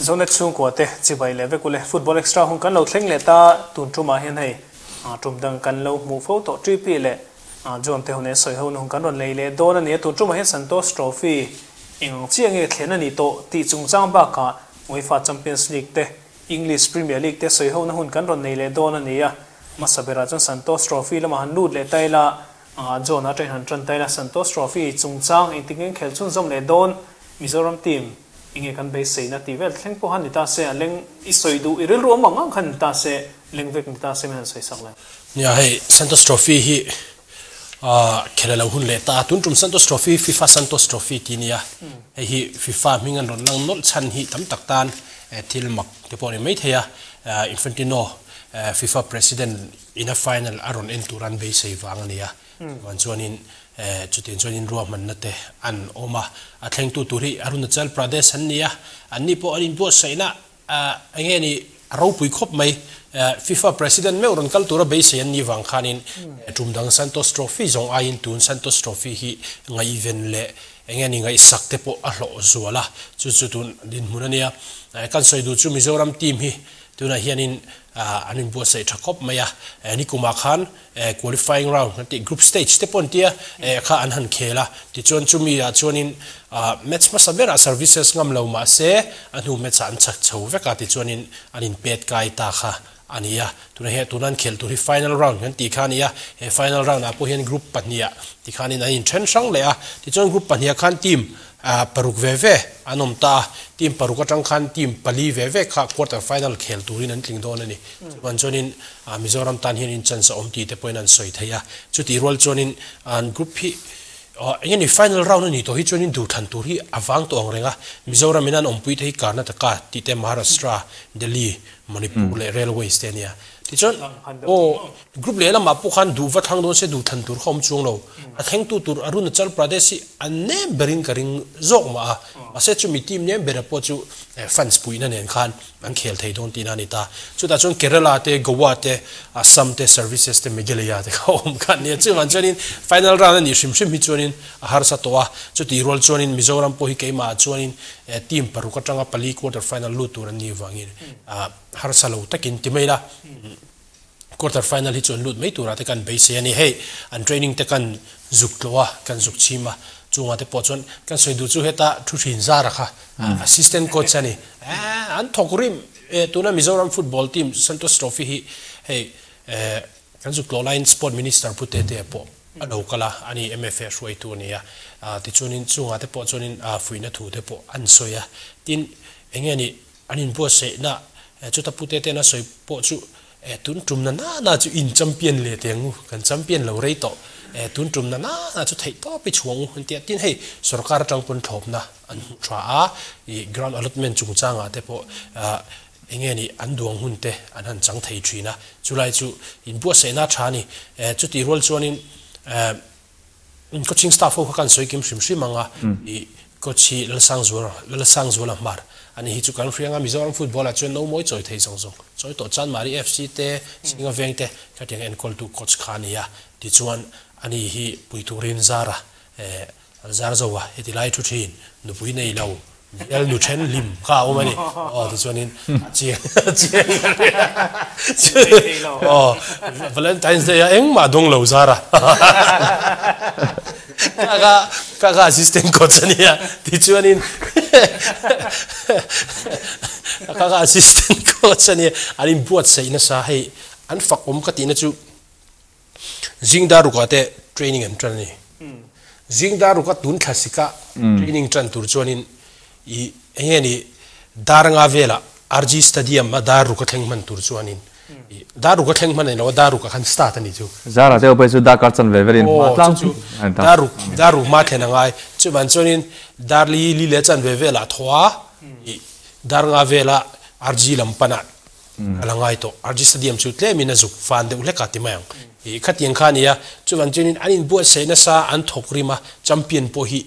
Zonet chhungkua te chibai leh vek ule. Football Extra hun kan lo thleng leh ta, tun tumah hian hei tum dang kan lo hmuh fo tawh Tripi leh John te hun en sawi ho na hun kan rawn lei leh dawn a ni a, tun tumah hian Santos Trophy eng chiah nge thlen a ni tawh tih chungchang bakah UEFA Champions League te English Premier League te sawi ho na hun kan rawn nei leh dawn a ni a, hmasa berah chuan Santos Trophy lamah han lut leh ta ila, John atangin han tan ta ila, Santos Trophy chungchang engtik nge khel chhunzawm leh dawn Mizoram team enge kan beiseina tih vel thleng pawh han ni ta se, a leng i sawi duh i rilru awm ang ang khan ni ta se, leng vek ni ta se min han sawi sak le. Nia hei Santos Trophy hi Khel a lo hun leh ta a, tun tum Santos Trophy, FIFA Santos Trophy tih a ni a, hei hi FIFA hming an rawn lang nawlh chhan hi tam tak tan thil mak te pawh a ni maithei a, Infantino FIFA President ina final a rawn en tur an beisei vang a ni a, chuan chuanin chutiang chuanin ruahmanna te an awm a, a thlengtu tur hi Arunachal Pradesh an ni a, anni pawh an inbuatsaihna Eng nge ni, a ropui khawp mai. FIFA President meuh rawn kal tura beisei an nih vang khanin tum dang Santos Trophy zawng aiin tun Santos Trophy hi ngaihven leh eng nge ni ngaihsak te pawh a hlawh zual a, chu chu tun dinhmun a nia. Kan sawi duh chu Mizoram team hi tunah hianin an inbuatsaih tha khawp mai a, nikumah khan qualifying round kan tih group stage te pawh an tia kha an han khel a, tichuan chumi ah chuanin match hmasa berah services ngam lo mahse a hnu match ah an chak chho vek a, tichuanin an in pet kai ta kha a ni a, tunah hian tuna an khelh tur hi final round kan tih kha a ni a, he final round ah pawh hian group pahnih ah tikhanin an in then hrang leh a, tichuan group pahnih ah khan team Paruk ve ve an awm ta a, team paruk atang khan team pali ve ve kha quarter final khel turin an tling dawn a ni. Chuan chuanin Mizoram tan hianin chance a awm tih te pawhin an sawi thei a. Chutih rual chuanin an group hi eng nge ni final round a nih tawh hi chuanin duhthlan tur hi a vang tawh ang reng a. Mizoram in an awmpui te hi Karnataka tih te Maharashtra, Delhi, Manipur leh Railways te a nia. Tichuan aw group lehlamah pawh khan duh va thlang dawn se duh thlan tur kha awm chuang lo. A thlengtu tur Arunachal Pradesh hi a nem berin ka ring zawk mah a, mahse chumi team nem bera pawh chu fans puihna nen khan an khel thei dawn tihna a ni ta. Chutah chuan Kerala te, Goa te, Assam te, Services te, Meghalaya te kha awm kha an nia. Chuvang chuanin final round a nih hrim hrim hi chuanin a harsa tawh a, chutih rual chuanin Mizoram pawh hi keimahah chuanin team paruk atanga pali quarter final lut tur an nih vangin Harsa lo takin ti mai la, quarter final hi chu an lut mai turah te kan beisei a ni. Hei an training te kan zuk tlawh a, kan zuk chhim a, chungah te pawh chuan kan sawi duh chu heta thu thin zara kha assistant coach a ni. An thawk rim e, tuna Mizoram football team Santosh Trophy hi hei kan zuk tlawh laiin Sport Minister Pu Tetea pawh a lo kal a, ani MFA hruaitu a ni a, tichuanin chungah te pawh chuanin fuihna thu te pawh an sawi a, tin enge ni An inbuatsaihna chuta pute ten a sawi pawh chu tun tum na na na chu in champion leh teh ang u, kan champion lo rei tawh, tun tum na na na chu theih tawp i chhuang u an ti a, tin hei sorkar atang pawn thlawpna an hmuh tha a, ih ground allotment chungchangah te pawh eng nge ni an duang hun te an han chang thei thin a, chulai chu inbuatsaihna tha a ni, chutih rual chuanin. Coaching staff ho kha kan sawi kim hrim hrim ang a, i coach hi Lalsangzuala, Lalsangzuala Hmar a ni hi chu kan hria ang a, Mizoram football ah chuan no mawi chawi thei zawng zawng, chawi tawh Chanmari FC te, Singa Veng te khatiang enkawltu coach kha a ni a, tichuan ani hi pui turin Zara, eh, Zarzoa heti lai thu thin, nupui nei lo, Bial nu then hlim kha a awm a ni. Aw tichuanin a chiang a chiang a ria. Aw Valentine's Day a engmah dawng lo zar a. Ka ka ka ka assistant coach a nia tichuanin ka ka assistant coach a nia an inbuatsaih nasa hei an fak awm ka tihna chu Zing dar rukah te training an tan a ni. Zing dar ruka tun thla sika training tan tur chuanin i eng nge ni dar anga velah RG Stadium a dar ruka thleng hman tur chuanin i dar ruka thleng hman a ni lo a, dar rukah khan start a ni chu. Zara te pawh chu darkar chan ve verin hma tlang chu dar ruk dar ruk hma thlen a ngai. Chuvang chuanin dar li li leh chan ve velah thaw a i dar nga velah RG lam panah A la ngai tawh. RG Stadium chu tlemin a zuk fan deuh hlek a ti mai ang. Ih khatiang kha a ni a, chuvang chuanin an inbuatsaih nasa, an thawk rim a, champion pawh hi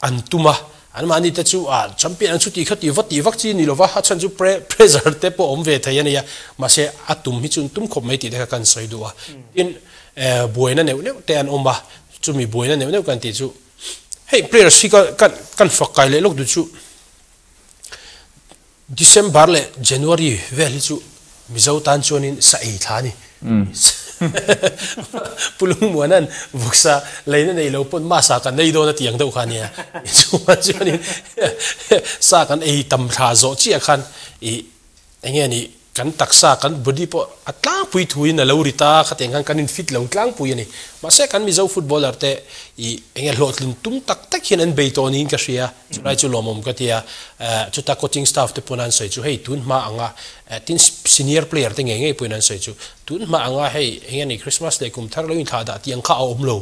an tum a, anmahni te chu ah champion an chuti kha ti va tih vak chi ni lova, a chhan chu pressure te pawh awm ve thei a nia, mahse a tum hi chu an tum khawp mai tih te kha kan sawi duh a. Tin, buaina neuh neuh te an awm a, chumi buaina neuh neuh kan tih chu hei players hi ka kan fak kai leh lawk duh chu. December leh January vel hi chu Mizo tan chuanin sa ei thla a ni. Pu Lungmuana'n vawksa leina nei lo pawn masa kan ei dawn a tih ang deuh kha a nia. Chuvang chuanin sa kan ei tam thla zawh chiah khan ih eng nge ni Kan taksa, kan body pawh a tlangpui thuin a lo ri ta, khatiang khan kan infit lo tlangpui a ni. Mahse kan Mizo footballer te i enge hlawhtlin tum tak tak hian an bei tawh niin ka hria, chulai chu lawmawm ka ti a. Chuta coaching staff te pawn an sawi chu hei tun hma anga tin senior player te ngei ngei pawhin an sawi chu tun hma anga hei enge ni Christmas leh kum thar lo inthlah dah tih ang kha a awm lo.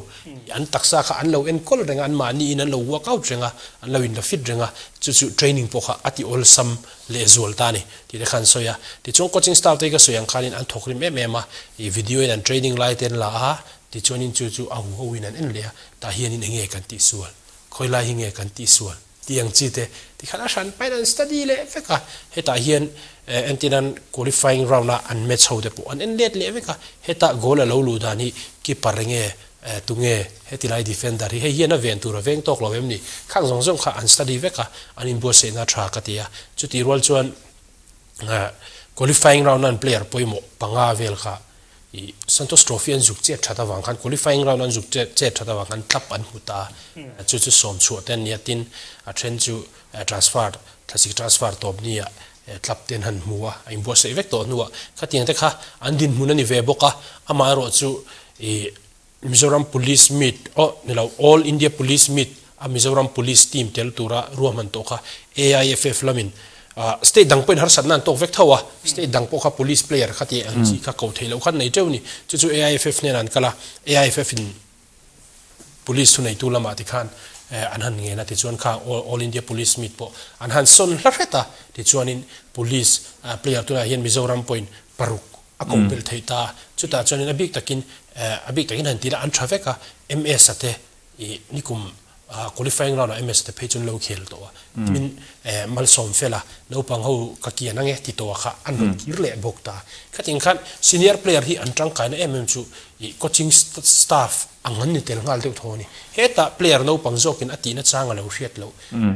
An taksa kha an lo enkawl reng a, anmahniin an lo workout reng a, an lo inla fit reng a, chu chu training pawh kha a ti awlsam lehzual ta a ni tih te kha an sawi a. Tichuan coaching staff te hi ka sawi ang khanin an thawk rim em em a, ih video in an training lai te an la a, tichuanin chu chu a hu ho in an en leh a, tah hianin eng nge kan tihsual, khawi lai hi nge kan tihsual tih ang chi te tikhan a hran pahin an study leh vek a, hetah hian entir nan qualifying round a an match ho te pawh an en let leh vek a, hetah goal a lo luh dan hi keeper enge Tunge heti lai defender hi? Hei hian a ven tur a veng tawk lo em ni? Khang zawng zawng kha an study vek a, an inbuatsaihna tha ka ti a. Chutih rual chuan qualifying round an player pawimawh panga vel kha i Santosh Trophy an zuk chet that avang khan qualifying round an zuk chet that avang khan tlap an hmu ta a. Chu chu sawm chhuah te an ni a, tin a then chu transfer thlasik transfer tawp nia tlap te an han hmu a, a inbuatsaih vek tawh hnuah khatiang te kha an dinhmun a ni ve bawk a, amaherawh chu I Mizoram Police Meet aw ni lo All India Police Meet a Mizoram Police team tel tura ruahman tawh kha AIFF lamin state dang pawhin harsatna an tawk vek tho a, state dang pawh kha police player kha tih ang chi kha ko theih loh khan nei teuh a ni. Chu chu AIFF hnenah an kal a, AIFF in Police thuneitu lamah tikhan an han ngen a, tichuan kha All India Police Meet pawh an han sawn hla hret a, tichuanin Police player tunah hian Mizoram pawhin paruk a koh belh theih ta a, chutah chuanin a bik takin a bik takin han ti ila an tha vek a, MS-a te ih nikum qualifying round ah MS-a te phei chu an lo khel tawh a, tin Malsawm fela naupang ho ka kian ang e ti tawh a kha an rawn kir leh bawk ta. Khatin khan senior player hi an tangkaina em em chu ih coaching staff ang an ni tel nghal deuh tho a ni. Hetah player naupang zawkin a tihna chang a lo hriat loh.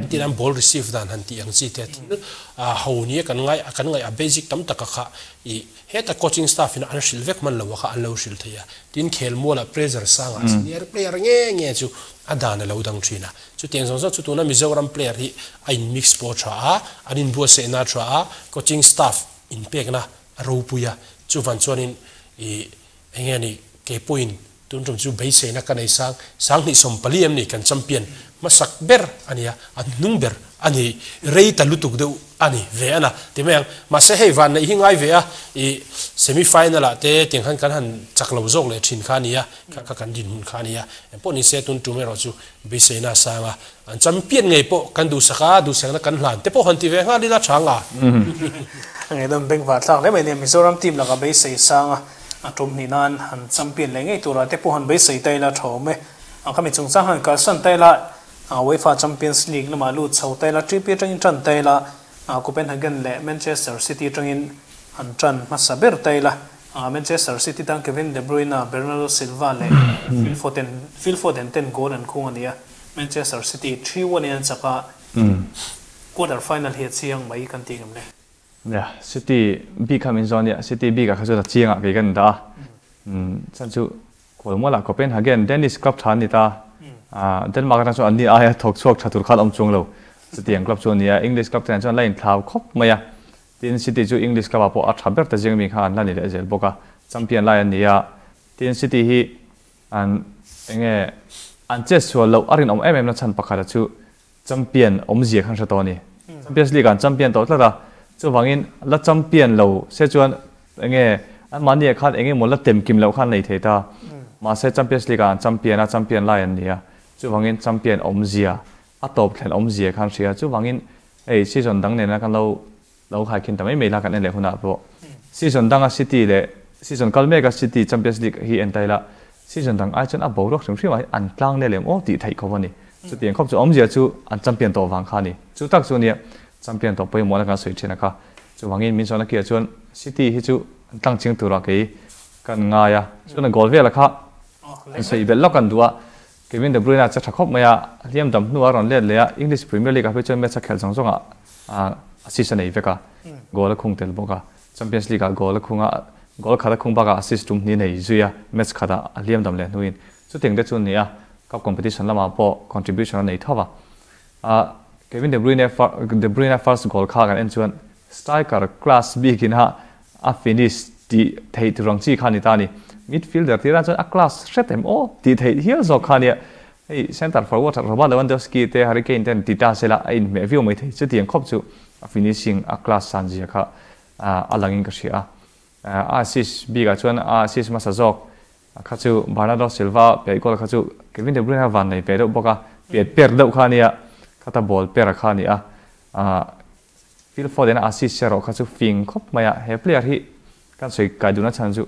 Tin an ball receive dan han tih ang chi te thil ho nia kan ngai kan ngaih a basic tam taka kha ih heta coaching staff in an hrilh vek hman lo a kha an lo hrilh thei a. Tin khelmualah pressure sangah senior player nge nge chu a dan a lo dang thin a. Chutiang zawng zawng chu tuna Mizoram player hi a in mix pawh tha a, an inbuatsaihna a tha a, coaching staff inpekna a ropui a. Chuvan chuanin ih eng nge ni keipawhin Tun tum chu beiseina ka nei sang, 2014 em ni kan champion hmasak ber a nia, a hnung ber a ni, rei ta lutuk deuh a ni ve a na ti mai ang. Mahse hei van neih hi ngai ve a, ih semi final ah te tiang khan kan han chak lo zawk leh thin kha a nia, kha kha kan dinhmun kha a nia. Engpawh ni se tun tum erawh chu beiseina a sang a, an champion ngei pawh kan duhsak a, duhsakna kan hlan te pawh han ti ve nghal ila tha nga. Ngaihdam bengvar thlak hle mai nia, Mizoram team lakah beisei sang a. A tum hnih nan han champion leh ngei turah te pawh han beisei ta ila tha awm e. A khami chungchang han kalsan ta ila, UEFA Champions League lamah lut chho ta ila, TP atangin tan ta ila, Copenhagen leh Manchester City atangin han tan hmasa ber ta ila. Manchester City tan Kevin De Bruyne, Bernardo Silva leh Phil Foden, Phil Foden ten goal an khung a ni a. Manchester City 3-1 in an chak a, quarter final hi a chiang mai kan tih ngam le. Nia, City bik kha min zawn nia, City bikah kha chuan a chiangah kei kan dah a. Chan chu Kualmualah Copenhagen, Danish club tha an ni ta. Denmark atang chuan anni aia thawk chhuak tha tur khan awm chuang lo. Chutiang club chu a ni a, English club te nen chuan an la inthlau khawp mai a. Tin, City chu English club ah pawh a tha ber ta zing mi kha an la ni leh zel bawk a, champion lai an ni a. Tin, City hi an enge an chetsual loh a rinawm em em na chhan pakhat a chu Champion awmzia khan hre tawh a ni. Champions League ah an champion tawh tlat a, chuvangin la champion lo se chuan enge anmahni ah khan enge maw la tem kim loh khan an nei thei ta. Mahse Champions League ah an champion a, champion lai an ni a, chuvangin champion awmzia, a tawp thlen awmzia khan hria. Chuvangin hei season dang nena kan lo lo khaikhin ta mai mai la kan en leh hunah pawh season danga City leh season kal meka City Champions League hi en ta ila season dang ai chuan a boruak hrim hrim ah hian an tlang leh lem aw tih theih khawp a ni. Chutiang khawp chu awmzia chu an champion tawh vang kha a ni. Chu tak chu nia champion tawh pawimawhna kan sawi thin a kha. Chuvangin min sawn a kiah chuan City hi chu an tlang ching turah kei kan ngai a. Chuan a goal vela kha an sawi belh lawk an duh a. Kevin De Bruyne a che tha khawp mai a, hliam dam hnuah a rawn let leh a, English Premier League ah phei chuan match a khelh zawng zawngah. assist a nei vek a, goal a khung tel bawk a. Champions League ah goal a khung a, goal khat a khung bakah assist tum hnih a nei zui a, match khatah a hliam dam leh hnuin. Chutiang te chu a ni a, cup competition lamah pawh contribution a nei tho va. A Kevin De Bruyne De Bruyne first goal kha kan en chuan striker class bikin a a finish tih theih tur ang chi kha a ni ta a ni. Midfielder tirah chuan a class hret em aw tih theih hial zawk kha a nia. Hei centre forward Robert Lewandowski te Harry Kane ten ti ta sela a inhmeh viau mai thei. Chutiang khawp chu a finishing a class san zia kha a langin ka hria a. A assist bikah chuan a assist hmasa zawk kha chu Bernardo Silva peh goal kha chu Kevin De Bruyne a van nei ve deuh bawk a, pet per deuh kha a nia, khata ball per kha a ni a. Phil Foden a assist erawh kha chu fing khawp mai a, he player hi kan sawi kai duhna chhan chu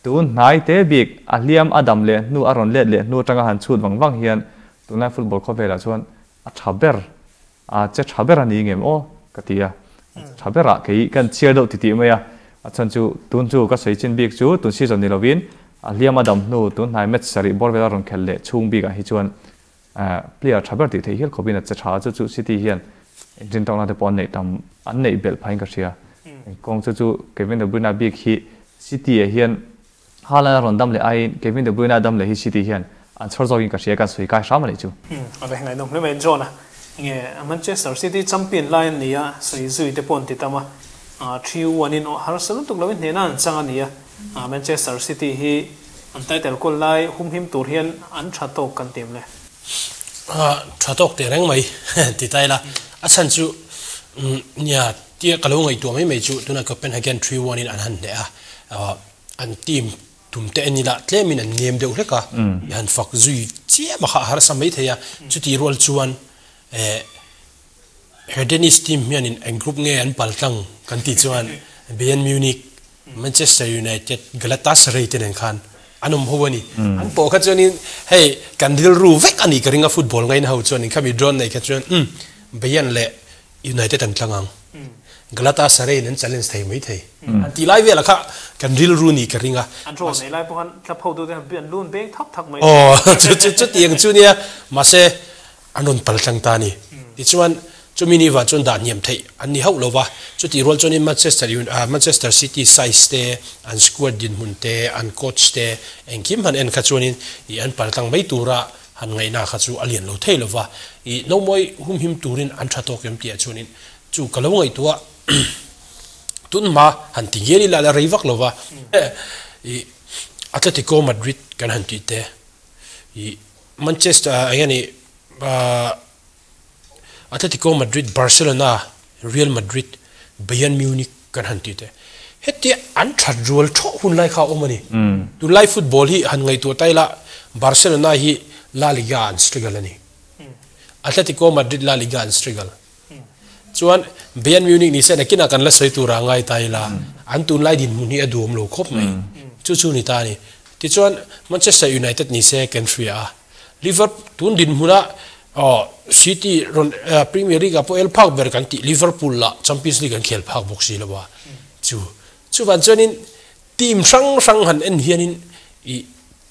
tun hnai te bik a hliam a dam leh hnu a rawn let leh hnu atanga han chhut vang vang hian tunlai football khawvelah chuan a tha ber A che tha ber a ni ngem aw? ka ti a. A che tha berah kei kan chhiar deuh titih mai a. A chhan chu tun chu ka sawi chin bik chu tun season ni lovin a hliam a dam hnu tun hnai match sarih bawr vel a rawn khelh leh chhung bikah hi chuan player tha ber tih theih hial khawpin a che tha a. Chu chu City hian engtin tawkna te pawh an neih tam an neih belh phahin ka hria. Engkawng chu chu Kevin De Bruyne bik hi City ah hian Haaland a rawn dam leh aiin Kevin De Bruyne a dam leh hi City hian an chhawr zawkin ka hria kan sawi kai hram a nih chu. A reh ngaihnawm hle mai John a. Nge Manchester City champion lai an ni a, sawi zui te pawh an ti tam a. 3-1 in harsa lutuk loin hnehna an chang a ni a. Manchester City hi an title kawl lai humhim tur hian an tha tawk kan ti em le? Tha tawk teh reng mai ti ta ila. A chhan chu nia tia ka lo ngaihtuah mai mai chu tunah Copenhagen 3-1 in an han hneh a. An team tum te en ila tlemin an nem deuh hlek a, i han fak zui chiam a kha a harsa mai thei a, chutih rual chuan eh he Danish team hianin eng group nge an pal tlang kan tih chuan Bayern Munich, Manchester United, Galatasaray te nen khan an awm ho a ni. An pawh kha chuanin hei kan rilru vek a nih ka ring a football ngaina ho chuanin khami drone nei kha chuan umm Bayern leh United an tlang ang. Galatasaray in an challenge thei mai thei. An tih lai velah kha kan rilru nih ka ring a. An draw nei lai pawh khan club hotu te an lun beng thak thak mai. Aw, chu chu chutiang chu nia. Mahse, an rawn pal tlang ta a ni. Tichuan, chumi ni vang chuan dah hniam theih an ni hauh lo va. Chutih rual chuanin Manchester Manchester City size te, an squad dinhmun te, an coach te engkim han en kha chuanin ih an pal tlang mai tura Han ngaihna kha chu a lian lo thei lova, i nomawi humhim turin an tha tawk em tihah chuanin chu ka lo ngaihtuah tun hma han ti ngial ila la rei vak lova, i Atletico Madrid kan han tih te, i Manchester eng nge ni Atletico Madrid, Barcelona, Real Madrid, Bayern Munich kan han tih te. Hetia an that rual thawh hun lai kha a awm a ni. Tunlai football hi han ngaihtuah ta ila Barcelona hi La Liga an struggle a ni. Atletico Madrid La Liga an struggle. Chuan Bayern Munich ni se nakinah kan la sawi tura ngai ta ila an tunlai dinhmun hi a duhawm lo khawp mai. Chu chu ni ta a ni. Tichuan Manchester United ni se kan hria a. Liverpool tun dinhmuna City rawn Premier League ah pawh el phak ber kan tih Liverpool lah Champions League an khel phak bawk si lo a chu chuvan chuanin team hrang hrang han en hianin ih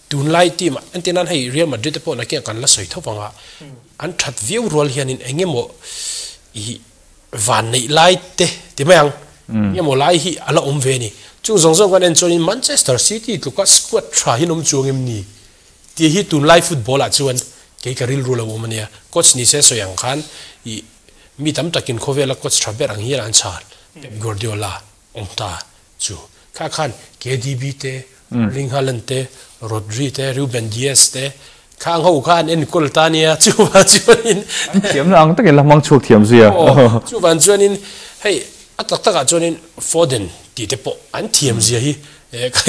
tunlai team ah entir nan hei Real Madrid te pawh nakin ah kan la sawi tho vang a an that viau rual hianin eng emaw ih van neih lai te ti mai ang eng emaw lai hi a la awm ve a ni chung zawng zawng kan en chuanin Manchester City tluka squad tha hi an awm chuang em ni? Tih hi tunlai football ah chuan kei ka rilru lo awm a nia. Coach ni se sawi ang khan ih mi tam takin khawvela coach tha ber ang hian an chhal Pep Guardiola awm ta chu. Kha khan KDB te, Erling Haaland te, Rodri te, Ruben Dias te khang ho kha an enkawl ta nia chuvang chuanin An thiamna ang takin la hmang chhuak thiam zui a. Aw chuvang chuanin hei a tak takah chuanin Foden tih te pawh an thiam zia hi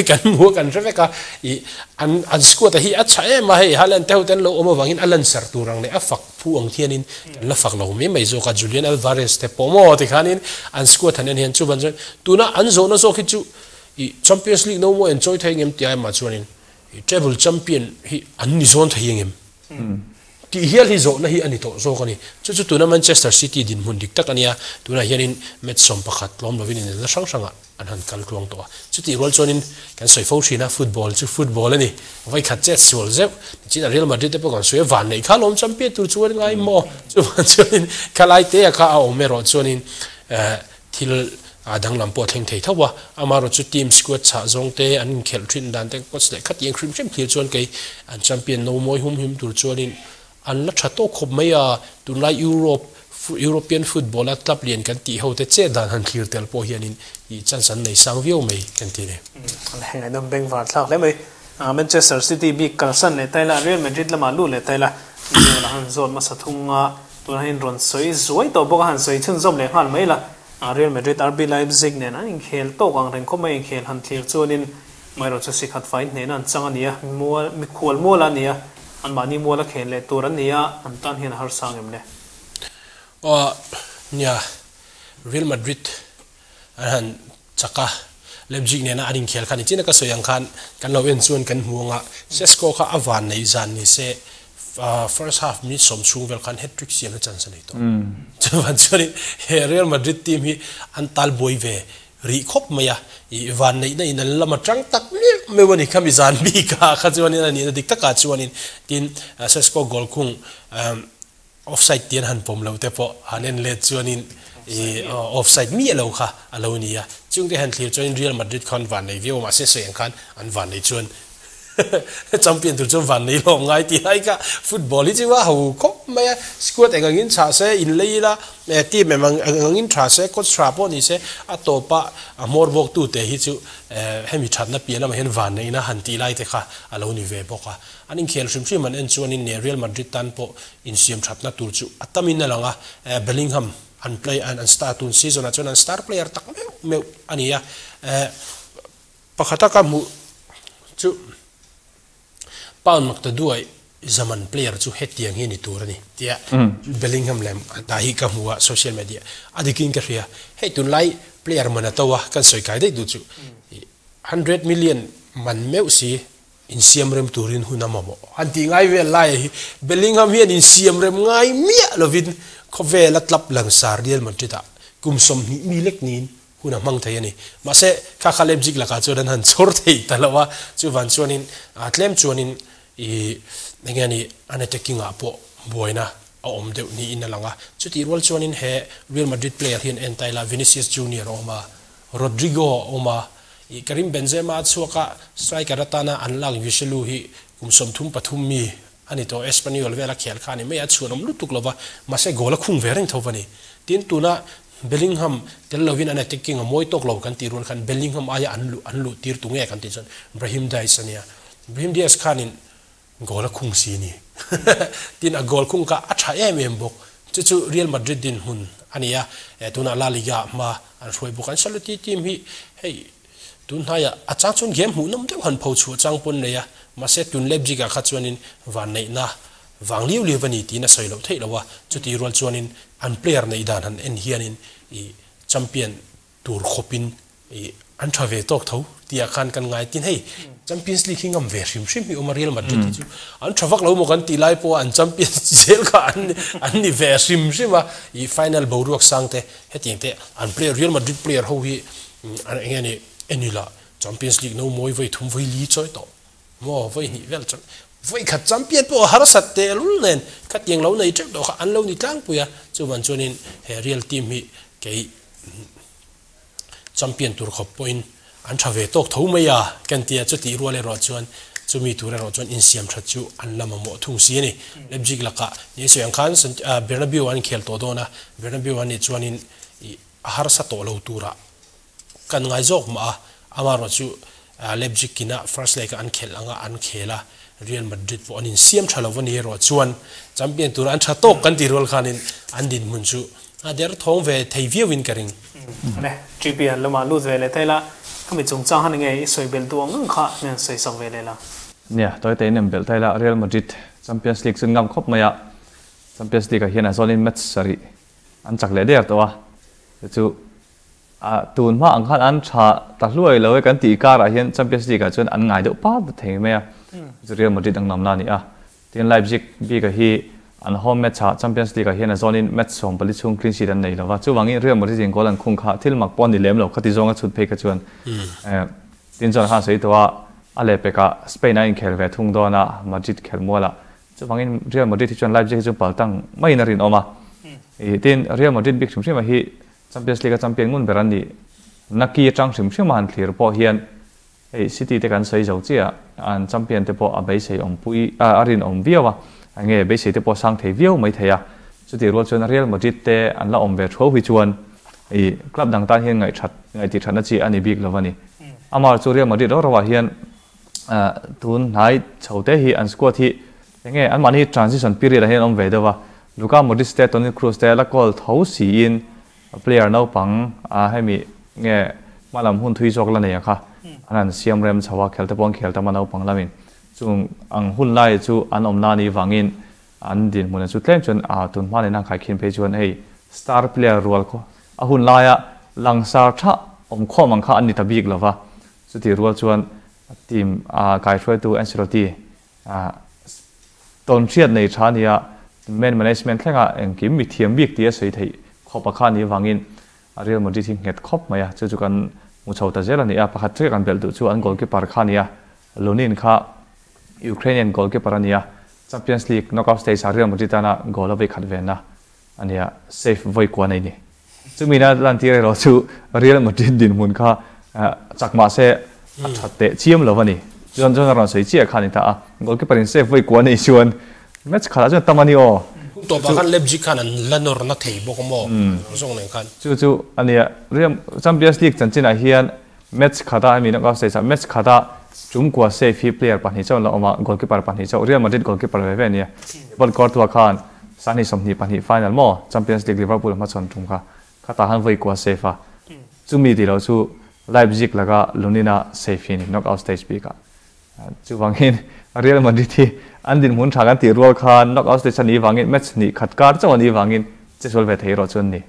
Kan hmu a kan hre vek a, ih an an squad a hi a chha em a, hei Haaland te ho te an lo awm avangin a lanser tur ang leh a fak phu ang khianin kan la fak lo mai mai zawk a, Julian Alvarez te pawh maw tikhanin an squad han en hian chuvan chuan tuna an zawhna zawk hi chu ih Champions League no maw en chawi thei ngem tih ai mah chuanin ih treble champion hi an ni zawn thei engem tih hial hi zawhna hi a ni tawh zawk a ni. Chu chu tuna Manchester City dinhmun dik tak a nia, tunah hianin match 11 tlawm lovin inelna hrang hrangah An han kal tluang tawh a. Chutih rual chuanin kan sawi fo thin a, football chu football a ni. Vawikhat chet sual zeuh. Nichin a Real Madrid te pawh kan sawi a, van neih kha lawm champion tur chu an ngai maw? Chuvang chuanin khalai te a kha a awm erawh chuanin Thil danglam pawh a thleng thei tho a, amaherawhchu team squad chhah zawng te, an inkhelh thin dan te coach leh khatiang hrim hrim thlir chuan kei an champion no mawi hum him tur chuanin an la tha tawk khawp mai a, tunlai Europe European football a club lian kan tih ho te chet dan han thlir tel pawh hianin ih chance an nei sang viau mai kan ti ni. Ngaihdam bengvar thlak hle mai. Manchester City bik kalsan leh ta ila, Real Madrid lamah lut leh ta ila, goal a han zawt hmasa thung a. Tuna hian rawn sawi zuai tawh bawk a, han sawi chhunzawm leh nghal mai la. Real Madrid, RB Leipzig nen an inkhel tawk ang reng khawp mai, inkhel han thlir chuanin amaherawh chu sikhat fai hnehna an chang a ni a, mual, mikhual mual a ni a, anmahni muala khel leh tur an ni a, an tan hian a harsa ang em le? Aw, nia, Real Madrid an han chak a, Leipzig nena an inkhel kha ni chin a ka sawi ang khan kan lo en chuan kan hmu ang a, Sesko kha a van nei zan ni se first half minute sawm chhung vel khan hat-trick siamna chance a nei tawh. Chuvan chuanin he Real Madrid team hi an tal buai ve rih khawp mai a, i van neihna in an lam atang tak meuh meuh a ni khami zan bik ah kha chuanin a nihna dik takah chuanin tin Sesko goal khung Offside tih an han pawm lo te pawh han en let chuanin i offside miah lo kha a lo ni a. Chungte han thlir chuanin Real Madrid khan van nei viau a, mahse sawi ang khan an van nei chuan champion tur chuan van nei lawm ngai tih lai kha football hi chu a ho khawp mai a. Squad eng angin chhah se, in lei ila, team em angin tha se, coach tha pawh ni se, a tawpa a hmawr bawk tute hi chu hemi thatna piah lamah hian van neihna han tih lai te kha a lo ni ve bawk a. An inkhel hrim hrim an en chuanin ne Real Madrid tan pawh insiam thatna tur chu a tamin a lang a, Bellingham an play an star tun season ah chuan an star player tak meuh meuh a ni a, pakhata ka hmuh chu Pound Maktaduai zaman player chu hetiang hi ni tur a ni tia Bellingham lem ta hi ka hmu a social media a dikin ka hria, hei tunlai player man a to a kan sawi kai daih duh chu 100 million man meuh si Insiam rem turin hun a mamawh. Han tih ngai vel laia hi Bellingham hian insiam rem ngai miah lovin khawvela club langsar Real Madrid-ah kum 20 mi lek niin hun a hmang thei a ni. Mahse, kha kha Leipzig lakah chuan an han chhawr thei ta lo a, chuvan chuanin tlem chuanin ih eng nge ni an attacking-ah pawh buaina a awm deuh niin a lang a. Chutih rual chuanin he Real Madrid player hian en ta ila Vinicius Junior a awm a, Rodrygo a awm a, ih Karim Benzema a chhuak a, striker atana an lak Joselu hi kum 33 mi a ni tawh, Espanyol vela khel kha a ni mai a, chhuanawm lutuk lo va, mahse goal a khung ve reng tho va ni. Tin, tuna Bellingham tel lovin an attacking a mawi tawk lo kan tih rual khan Bellingham aia an luh an luh tir tu nge kan tih chuan Brahim Diaz a nia. Brahim Diaz khanin Goal a khung si ni. Tin a goal khung kha a tha em em bawk. Chu chu Real Madrid dinhmun a ni a, tunah La Liga ah hma an hruai bawk. Ancelotti team hi hei tun hnaiah a chang chuan game hmuhnawm deuh han pho chhuah chang pawn nei a, mahse tun Leipzig ah kha chuanin vanneihna vang liu liu a ni tiin a sawi loh theih lo a, chuti rual chuanin an player neih dan han en hianin ih champion tur khawpin i an tha ve tawk tho tih ah khan kan ngai tin hei Champions League hi ngam ve hrim hrim hi awm a Real Madrid hi chu an tha vak lo maw kan tih lai pawh a an champions zel kha an an ni ve hrim hrim a i final boruak sang te hetiang te an player Real Madrid player ho hi an eng nge ni enila Champions League no mawi vawi thum vawi li chawi tawh maw vawi hnih vel chuan vawi khat champion pawh a harsat tehlul nen khatiang lo nei teuh tawh kha an lo ni tlangpui a chuvan chuanin he Real team hi kei Champion tur khawp pawhin an tha ve tawk tho mai a, kan ti a, chutih rual erawh chuan chumi tur erawh chuan insiam that chu an la mamawh thung si a ni. Leipzig lakah ni sawi ang khan Bernabeu an inkhel tawh dawn a, Bernabeu an nih chuanin ih a harsa tawh lo turah kan ngai zawk mah a, amaherawh chu Leipzig kina first leg-a an khelh anga an khel a, Real Madrid pawh an insiam tha lo a ni erawh chuan champion tura an tha tawk kan tih rual khanin an dinhmun chu a der thawng ve thei viauin ka ring. Le, GPL lamah lut ve leh ta ila, khami chungchang han enge i sawi belh duh ang ang kha min han sawi sak ve leh la. Nia, tawi te in belh ta ila, Real Madrid Champions League chu ngam khawp mai a, Champions League ah hian a zawnin match sarih an chak leh der tawh a, chu A tun hma ang khan an tha ta hluai lo e kan tih karah hian Champions League ah chuan an ngai deuh pat ta thei mai a, chu Real Madrid ang namna a ni a. Tin Leipzig bik a hi an home match ah Champions League ah hian a zawnin match 14 chhung clean sheet an nei lo va, chuvangin Real Madrid in goal an khung kha thil mak pawh a ni lem lo khati zawnga chhut phei kha chuan tin chuan khan sawi tawh a, a lehpekah Spain a inkhel ve thung dawn a Madrid khelmualah chuvangin Real Madrid hi chuan Leipzig hi chu paltang maiin a rinawm a. Tin Real Madrid bik hrim hrim a hi. Champions League a champion ngun ber an nih na ki atang hrim hrim a han thlir pawh hian hei City te kan sawi zo chiah a, an champion te pawh a beisei awm pui a rinawm viau a, enge beisei te pawh sang thei viau mai thei a, chutih rual chuan Real Madrid te an la awm ve thuau hi chuan ih club dang tan hian ngaihthat ngaihtih thatna chi a ni bik lo a ni. Amah chu Real Madrid rau rauah hian tun hnai chho te hi an squad hi enge anmahni transition period ah hian an awm ve deuh a, Luka Modric te Toni Kroos te la kawl tho siin player naupang a hemi nge hmalam hun thui zawk la nei a kha an han siam rem chho a, khel te pawh an khel tam a naupang lamin chung ang hun lai chu an awm na ni vangin an dinhmun chu tlem chuan a tun hma nena khai khin phei chuan hei star player rual khaw a hun laia langsar tha awm khawm ang kha an ni ta bik lova chutih rual chuan team a kaihruaitu Ancelotti Tawn hriat nei tha nia man management thlenga engkim mi thiam bik tia sawi theih khawp a kha nih vangin Real Madrid hi nghet khawp mai a, chu chu kan hmu chho ta zel a ni a, pakhat chiah kan belh duh chu an goalkeeper kha a ni a, Lunin kha Ukrainian goalkeeper a ni a, Champions League knockout stage ah Real Madrid tana goal a vei khat venna a ni a, save vawi kua nei ni. Chumi na lantir erawh chu Real Madrid dinhmun kha chak mah se a that teh chiam lo a ni. Chuan chuan a rawn sawi chiah kha a ni ta a, goalkeeper in save vawi kua nei chuan match khatah chuan tam a ni aw. Hun tawpah khan Leipzig khan an la nawr na thei bawk a maw zawng nen khan. Chu chu a nia, Real Champions League chanchinah hian match khata hemi knockout stage ah match khata tum kua save hi player pahnih chauh an la awm a, goalkeeper pahnih chauh, Real Madrid goalkeeper ve ve a nia. Thibaut Courtois khan Sahni 22 final maw Champions League Liverpool a hmachhawn tum kha khatah han vawi kua save a, chumi tih loh chu Leipzig laka Lunin-a save hi a ni knockout stage bikah. Chuvangin Real Madrid hi an dinhmun tha kan tih rual khan knockout stage a nih vangin match hnih khat kar chauh a nih vangin che sual ve thei erawh chu an ni.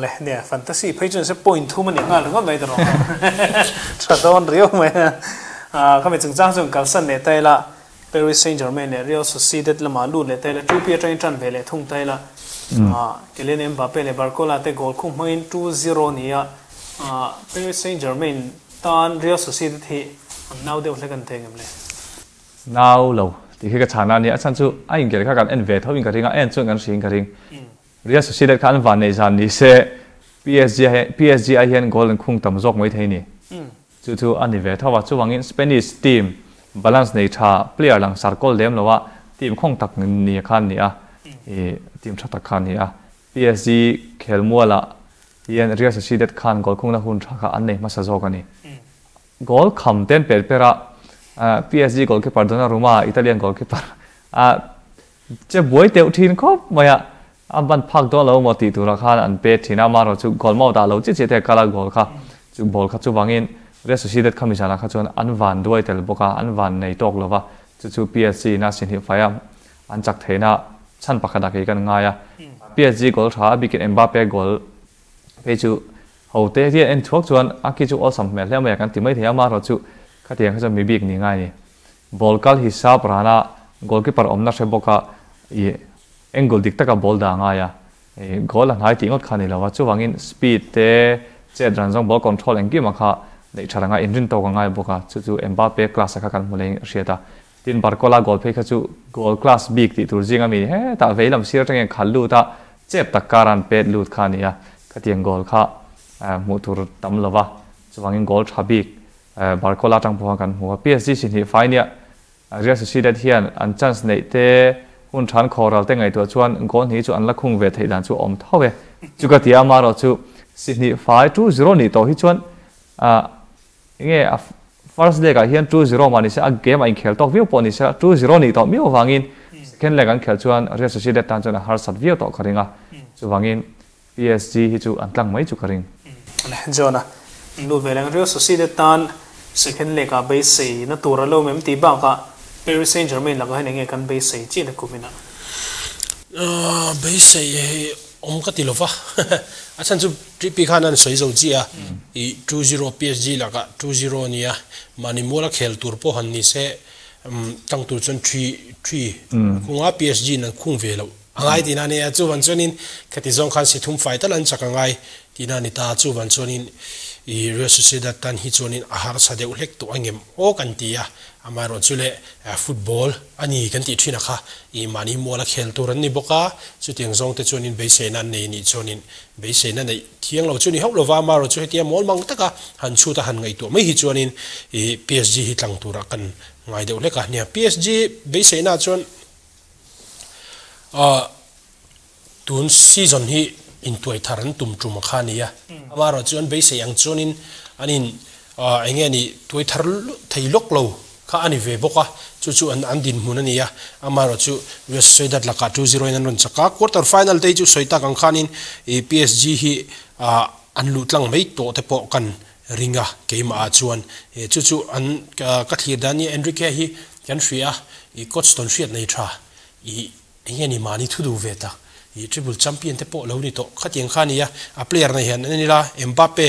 Le nia fantasy phei chuan se point thum a ni nghal ringawt mai ta rawh tha dawn riau mai a khami chungchang chuan kalsan leh ta ila Paris Saint-Germain leh Real Sociedad lamah lut leh ta ila 2P atangin tan ve leh thung ta ila Kylian Mbappe leh Barcola te goal khung hmangin 2-0 ni a Paris Saint-Germain tan Real Sociedad hi an nau deuh hlek an thei ngem le? Nau lo tih khi ka chhana a nia a chhan chu a inkhel kha kan en ve tho in ka ring a en chuan kan hriin ka ring. Real Sociedad kha an van neih zan ni se PSG PSG ai hian goal an khung tam zawk mai thei ni. Chu chu a ni ve tho a, chuvangin Spanish team balance nei tha player langsar kawl lem lo a team khawng tak ni kha an ni a, ih team tha tak kha an ni a. PSG khelmualah hian Real Sociedad khan goal khungna hun tha kha an nei hmasa zawk a ni. Goal kham ten per per a PSG goalkeeper Donnarumma Italian goalkeeper a Che buai teuh thin khawp mai a, a ban phak dawn lo maw tih turah khan an pet thin a, amaherawh chu goal mouth ah lo chiah chiah te a kal a, goal kha chu ball kha chuvangin Real Sociedad kha mizanah kha chuan an van duai tel bawk a, an van nei tawk lo va, chu chu PSG in a sinhih fai a, an chak theihna chhan pakhat ah kei kan ngai a, PSG goal tha a bikin Mbappe goal phei chu ho te hian en thuak chuan a khi chu awlsam hmel hle mai a kan ti mai thei a, amaherawh chu khatiang kha chuan mi bik ni ngai a ni. Ball kal hi sap rana goalkeeper awmna hre bawk a, ih angle dik taka ball dah a ngai a, ih goal a hnai tih ngawt kha a ni lo a, chuvangin speed te, chet ran zawng ball control engkim a kha neih that anga inrin tawk a ngai bawk a, chu chu Mbappe class a kha kan hmu leh in a hriat a, tin Barcola goal phei kha chu goal class bik tih tur zing a mi hetah vei lam sir atangin khalh lut a, chep tak kar an pet lut kha a ni a, khatiang goal kha hmuh tur tam lo va, chuvangin goal tha bik Barcola atang pawha kan hmu a, PSG si hnih fai nia Real Sociedad hian an chance neih te hun than khawral te ngaihtuah chuan goal hnih chu an la khung ve theih dan chu a awm tho e. Chu ka ti a, amaherawh chu si hnih fai 2-0 nih tawh hi chuan enge a first leg ah hian 2-0 mah ni se a game a inkhel tawk viau pawh ni se 2-0 nih tawh miau avangin second leg an khelh chuan Real Sociedad tan chuan a harsat viau tawh ka ring a, chuvangin PSG hi chu an tlang mai chu ka ring. John-a nu ve leng Real Sociedad tan second leg ah beisei na tur a lo mem tih bakah Paris Saint-Germain lakah hian enge kan beisei chiah le kum inah? Beisei hi awm ka ti lova, a chhan chu TP khan an sawi zo chiah a, i 2-0 PSG lakah 2-0 a nia, mahni muala khel tur pawh han ni se tlang tur chuan 3-3 khunga PSG in an khung ve loh. A ngai tihna a nia, chuvan chuanin khati zawng khan si thum fai tal an chak a ngai tihna a ni ta, chuvan chuanin i Real Sociedad tan hi chuanin a harsa deuh hlek tawh a ngem aw kan ti a, Amaherawhchu le football a ni kan tih thin a kha i mahni mual a khel tur an ni bawk a, chutiang zawng te chuanin beiseina an nei nih chuanin beiseina neih thiang lo chu ni hauh lova, amaherawhchu hetia mawl mang taka han chhut a han ngaihtuah mai hi chuanin i PSG hi tlang turah kan ngai deuh hlek a. Nia PSG beiseina chuan ah tun season hi intuai thar an tum tum a kha a ni a, amaherawhchu an beisei ang chuanin an in eng nge ni tuai thar thei lawk lo kha a ni ve bawk a, chu chu an an dinhmun a ni a, amaherawhchu Real Sociedad lakah 2-0 in an rawn chak a, quarter final te hi chu sawi tak ang khanin ih PSG hi ah an luh tlang mai tawh te pawh kan ring a, keimah ah chuan chu chu an ka thlir dan nia Enrique hi kan hria a, ih coach tawn hriat nei tha ih Eng nge ni mahni thu duh ve tak i triple champion te pawh lo ni tawh khatiang kha a ni a, a player nei hian en ila Mbappe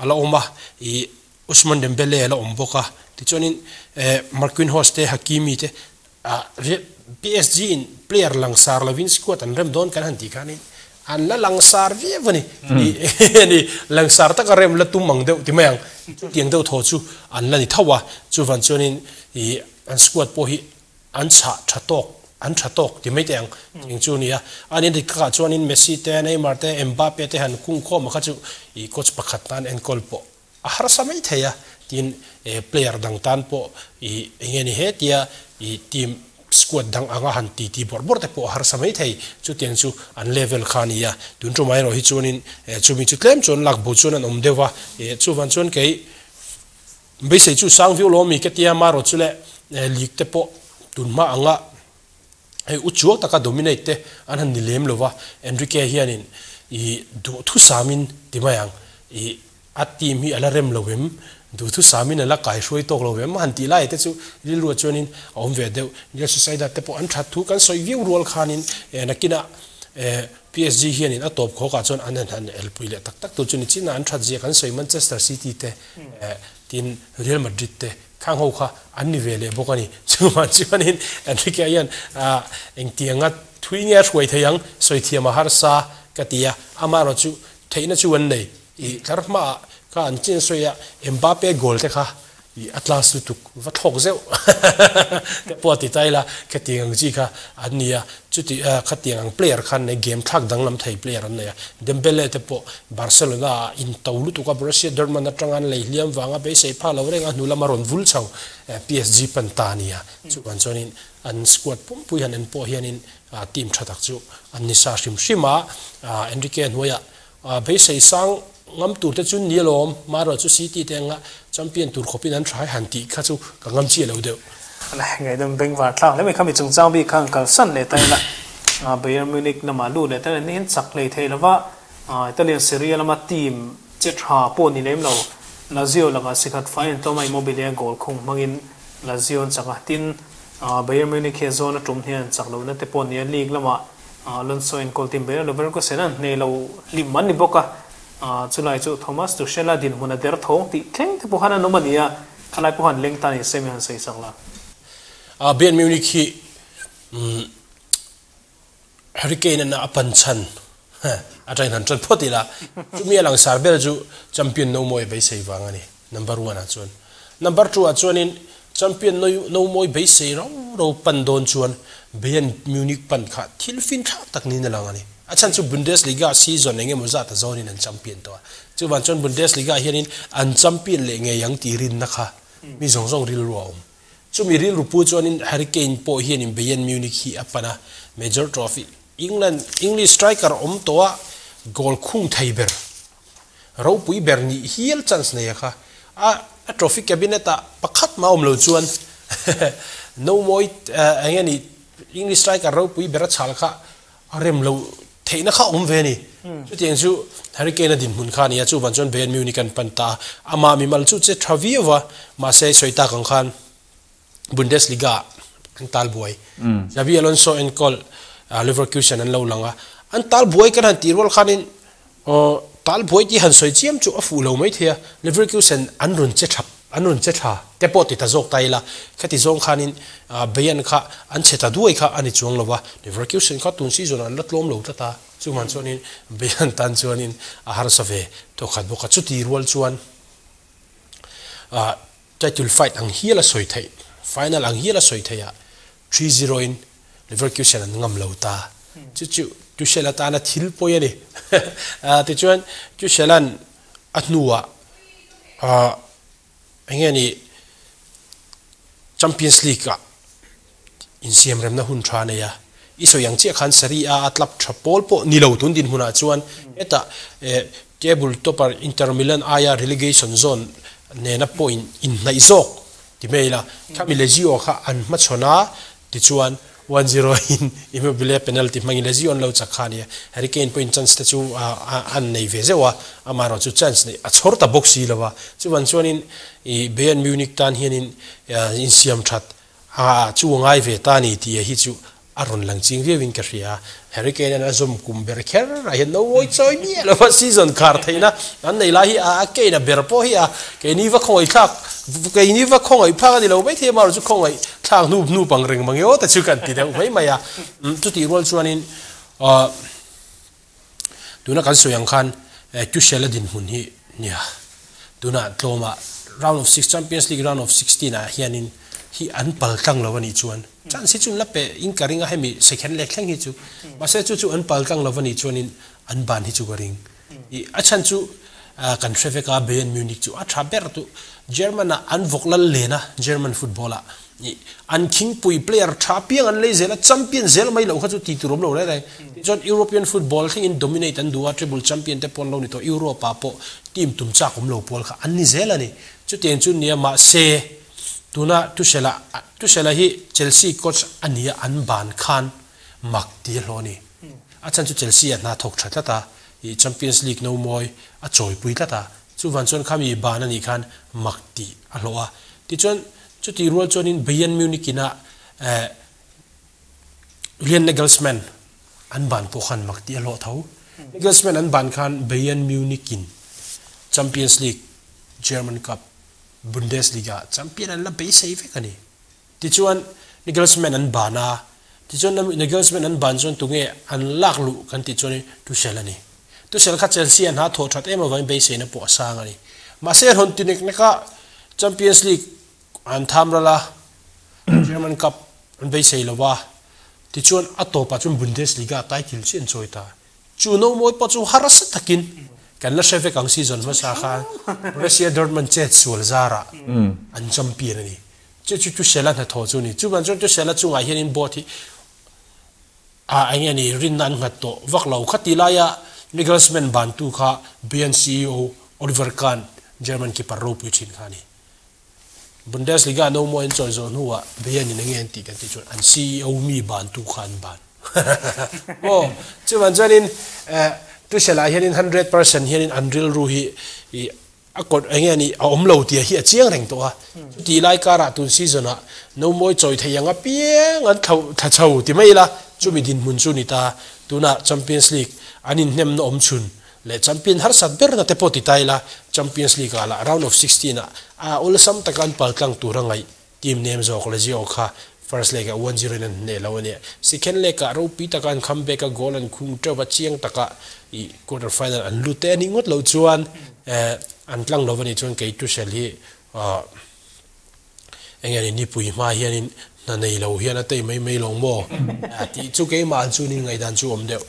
a la awm a, i Ousmane Dembele a la awm bawk a, tichuanin eh Marquinhos te Hakimi te ah PSG in player langsar lovin squad an rem dawn kan han tih khanin an la langsar viau a ni, i ni langsar taka rem la tum ang deuh ti mai ang, chutiang deuh thaw chu an la ni tho a, chuvan chuanin i an squad pawh hi An chhah tha tawk, an tha tawk ti mai teh ang tih chu a ni a. An inrik takah chuanin Messi te, Neymar te, Mbappe te han kung khawm a kha chu ih coach pakhat tan enkawl pawh a harsa mai thei a tin player dang tan pawh ih eng nge ni he tia ih team squad dang anga han ti ti bawrh bawrh te pawh a harsa mai thei. Chutiang chu an level kha a ni a. Tun tumah erawh hi chuanin chumi chu tlem chuan lak bo chuan an awm deuh a. Chuvan chuan kei Beisei chu sang viau lo ami ka tia marawh chu le league te pawh tun hma anga hei u chuang taka dominate te an han ni lem lova Enrique hianin ih duhthusamin ti mai ang ih a team hi ala rem lo em duhthusamin ala kaihruai tawk lo em han tih lai te chu rilru ah chuanin a awm ve deuh Real Sociedad te pawh an that thu kan sawi viau rual khanin nakinah PSG hianin a tawp khawkah chuan an han elpui leh tak tak tur chu ni chin a an that zia kan sawi Manchester City te Tin, Real Madrid te khang ho kha an ni ve leh bawk a ni. Chuvang chuanin Enrique hian engtianga thui nge a hruai thei ang sawi thiam a harsa ka ti a, amaherawhchu theihna chu an nei. I tlar hmaah kha an chin sawi a, Mbappe goal te kha i a class lutuk va thlawk zeuh te pawh a ti ta ila, khatiang ang chi kha an ni a. Chuti khatiang ang player khan nei game thlak danglam thei player an nei a, Dembele te pawh Barcelona ah in to lutuk a, Borussia Dortmund atanga an lei hliam vanga beisei pha lo reng a hnu lama rawn vul chho PSG pan ta a ni a, chuvan chuanin an squad pumpui han en pawh hianin team tha tak chu an ni sa hrim hrim a, Enrique hnuaiah beisei sang ngam tur te chu ni alawm, marawh chu City te anga champion tur khawpin an tha han tih kha chu ka ngam chiah lo deuh. Ngaihdam bengvar thlak hle mai kha mi chungchang bik kha an kalsan leh ta ila Bayern Munich lamah lut leh ta ila ni hian chak hlei thei lova Italian Serie A lama team che tha pawh ni lem lo Lazio lakah sikhat fai an tlawm a Immobile goal khung hmangin Lazio an chak a, tin Bayern Munich hi a zawn a tum hian chak lohna te pawh ni a league lamah Alonso enkawl team Bayer Leverkusen an hneh lo hlim an ni bawk a, chulai chu Thomas Tuchel a dinhmun a der thawng tih thleng te pawh khan an awm a ni a, khalai pawh han leng ta ni se mi han sawi sak la. Bayern Munich hi Harry Kane an a pan chhan atangin han tan phawt ila, chumi a langsar ber chu champion no mawi beisei vang a ni, number one ah chuan. Number two ah chuanin champion no mawi beisei rau rau pan dawn chuan Bayern Munich pan kha thil fin thlak tak niin a lang a ni. A chhan chu Bundesliga season eng emaw zat a zawnin an champion tawh a, chuvang chuan Bundesliga hianin an champion leh ngei ang tih rinna kha mi zawng zawng rilru a awm. Chumi rilru pu chuanin Harry Kane pawh hianin Bayern Munich hi a pan a, major trophy England English striker awm tawh a goal khung thei ber ropui ber nih hial chance nei a kha. A a trophy cabinet ah pakhat mah awm lo chuan no mawi eng nge ni English striker ropui ber a chhal kha a rem lo theihna kha awm ve a ni. Chutiang chu Harry Kane a dinhmun kha a ni a, chuvan chuan Bayern Munich an pan ta a, amah mimal chu che tha viau a, mahse sawi tak ang khan Bundesliga an tal buai. Xabi Alonso enkawl Leverkusen an lo lang a, an tal buai kan han tih rual khanin tal buai tih han sawi chiam chu a fuh lo mai thei a, Leverkusen an rawn che tha an rawn che tha te pawh ti ta zawk ta ila, khati zawng khanin Bayern kha an che ta duai kha a ni chuang lo va, Leverkusen kha tun season an la tlawm lo tlat a, chuvang chuanin Bayern tan chuanin a harsa ve thawkhat bawk a, chuti rual chuan Title fight ang hial a sawi theih. Final ang hial a sawi theih a, 3-0 in Leverkusen an ngam lo ta. Chu chu Tuchel atana thil pawi a ni. Tichuan Tuchel-a'n a hnuah eng nge ni Champions League-ah insiamremna hun tha a nei a. I sawi ang chiah khan Serie A a club tha pawl pawh ni lo tun dinhmunah chuan hetah table topper Inter Milan aia relegation zone nena pawh inhnaih zawk ti mai ila. Khami Lazio kha an hmachhawn a, tichuan 1-0 in Immobile penalty hmangin Lazio an lo chak kha a nia. Harry Kane pawhin chance te chu an nei ve zeuh a, amaherawh chu chance neih a chhawr ta bawk si lo a. Chuvan chuanin Bayern Munich tan hianin insiam that a chu a ngai ve ta a ni tih hi chu a rawn lang ching viauin ka hria. Harry Kane-a'n a zawm kum ber kher ah hian no ngawi chawi miah lo va, season khar theihna an nei lai hi a Kane-a ber pawh hi a keini va khawngaih thlak keini va khawngaih phak a ni lo maithei amaherawh chu khawngaih thlak hnu hnu pang reng mang emaw te chu kan ti deuh mai mai a. Chutih rual chuanin tuna kan sawi ang khan Tuchel-a dinhmun hi nia tuna tlawma round of six Champions League round of 16 ah hianin hi an pal tlang lo a nih chuan chance hi chu an la pe in ka ring a hemi second leg thleng hi chu mahse chu chu an pal tlang lo a nih chuanin an ban hi chu ka ring i a chhan chu kan hre vek a Bayern Munich chu a tha ber tu German ah an vawk lal len a German football ah i an khingpui player tha piang an lei zel a champion zel mai loh kha chu ti tur awm lo reng reng tichuan European football thlengin dominate an duh a treble champion te pawh an lo ni tawh Europe ah pawh team tum chak awm lo pawl kha an ni zel a ni chutiang chu nia mahse Tuna Tuchel-a Tuchel-a hi Chelsea coach a nia an ban khan mak ti a hlawh a ni. A chhan chu Chelsea-a hna thawk tha tlat a, ih Champions League no mawi a chawipui tlat a, chuvan chuan khami ban a nih khan mak tih a hlawh a. Tichuan chutih rual chuanin Bayern Munich ina eh Julian Nagelsmann an ban pawh khan mak tih a hlawh tho. Nagelsmann an ban khan Bayern Munich in Champions League, German Cup, Bundesliga champion an la beisei vek a ni. Tichuan Nagelsmann an ban a, tichuan Nagelsmann an ban chuan tunge an lak luh kan tih chuan Tuchel a ni. Tuchel kha Chelsea a hna thawh that em avangin beiseina pawh a sang a ni. Mahse rawn ti nek nek a, Champions League an tham ral a, German Cup an beisei lo va, tichuan a tawpah chuan Bundesliga title chu an chawi ta. Chu no mawi pawh chu harsa takin kan la hre vek ang season hmasa khan Borussia Dortmund chet sual zarah an champion a ni. Chu chu Tuchel-a hnathawh chu a ni. Chuvan chuan Tuchel-a chungah hianin board hi a eng nge ni rinna an nghat tawh vak lo. Khati laia Nagelsmann bantu kha Bayern CEO Oliver Kahn, German keeper ropui thin kha a ni. Bundesliga no mawi an chawi zawh hnuah Bayern in enge an tih kan tih chuan an CEO mi bantu kha an ban. Aw, chuvan chuanin Tuchel ah hianin 100% hianin an rilru hi i a kawt enge ni a awm lo tih hi a chiang reng tawh a. Chutih lai karah tun season ah no mawi chawi thei ang apiang an thlo thla chho ti mai ila chumi dinhmun chu ni ta. Tunah Champions League an inhnemna awm chhun Leh champion harsat berna te pawh ti ta ila, Champions League ah lah round of 16 ah a awlsam taka an paltlang tur a ngaih team nem zawk Lazio kha first leg ah 1-0 in an hneh lo a nia. Second leg ah ropui taka an comeback a goal an khung teuh va chiang taka ih quarter final an lut te a nih ngawt loh chuan an tlang lo va nih chuan kei Tuchel hi Enge ni nipui hma hianin hna nei lo hian a tei mai mai lo maw? Tih chu keimah chu nin ngaihdan chu awm deuh.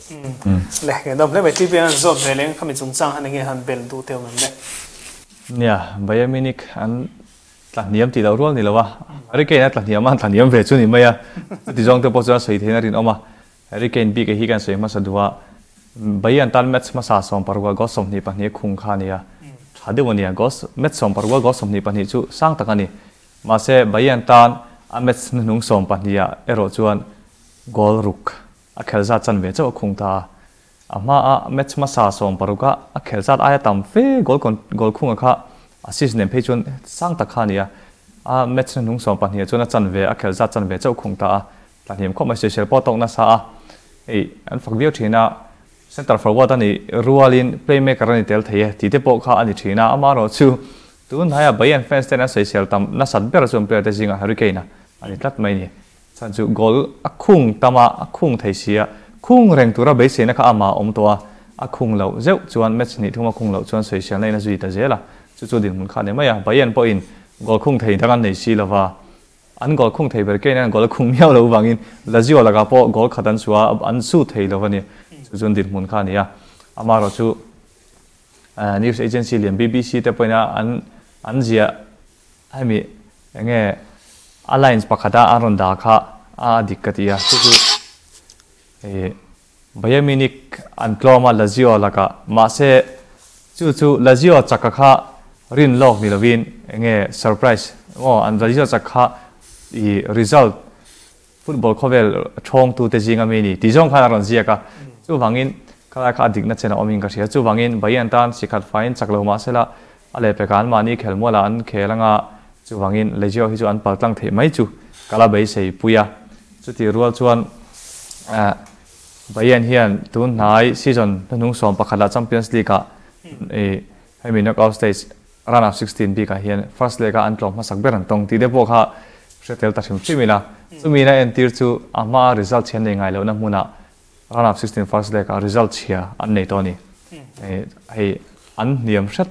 Le, ngaihdam hle mai. TP an zawt ve leng khami chungchang han enge han bel duh teuh ngam le? Nia, Bayern Munich an tla hniam tih loh rual ni lo a, Harry Kane a tla hniam a, an tla hniam ve chu ni mai a, chuti zawng te pawh chuan sawi theihna rinawm a. Harry Kane bik hi kan sawi hmasa duh a, Bayern tan match hmasa 16 goal 22 khung kha a ni a, tha deuh a ni a, goal match 16 goal 22 chu sang tak a ni. Mahse Bayern tan a match hnuhnung 12 ah erawh chuan goal ruk a khel zat chanve chauh a khung ta a, a hma a match hmasa 16 ah a khel zat aia tam fe goal goal khunga kha assist nen phei chuan sang tak kha a ni a, a match hnuhnung 12 ah chuan a chanve a khel zat chanve chauh a khung ta a. Tlahniam khawp mai sawisel pawh a tawk nasa a, hei an fak viau thin a, centre forward a nih rualin playmaker a ni tel thei e tih te pawh kha a ni thin a, amaherawhchu tun hnaia Bayern fans ten an sawisel tam nasat ber chuan player te zingah Harry Kane a a ni tlat mai a ni. Chhan chu goal a khung tam a, a khung thei si a, khung reng tura beiseina kha amah a awm tawh a, a khung loh zeuh chuan match hnih thum a khung loh chuan sawiselna in a zui ta zel a, chu chu dinhmun kha a ni mai a, Bayern pawhin goal khung thei dang an nei si lova. an goal khung thei ber Kane an goal khung miau lo wangin Lazio laka pawh goal khat an chua an su thei lo ani chu chun din hmun kha ania amaro chu news agency lian BBC te poina an an zia hemi enge alliance pakhata an ron da kha a dik katia chu chu e Bayern Munich an tlawma Lazio laka ma se chu chu Lazio chaka kha rin lok ni lovin enge surprise o an Lazio chakha i result football khovel thong tu te jinga mi ni ti jong kha ron zia ka chu wangin khala kha dik na chena omin ka ria chu wangin Bayern tan sikhat fain chaklo ma sela ale pekan mani khelmola an khelanga chu wangin Lazio hi chu an paltlang thei mai chu kala bei sei puya chu ti rual chuan Bayern hian tun hnai season nung som pakhala Champions League a e hemi knockout stage round of 16 bi ka hian first leg a an tlawm hmasak ber an tawng ti te pawh kha hretel ta hrim hrim ila chumi na entir chu a hma result chhian nei ngai lo na hmuna round of 16 first leg a result chhia an nei tawh a ni hei an hniam hret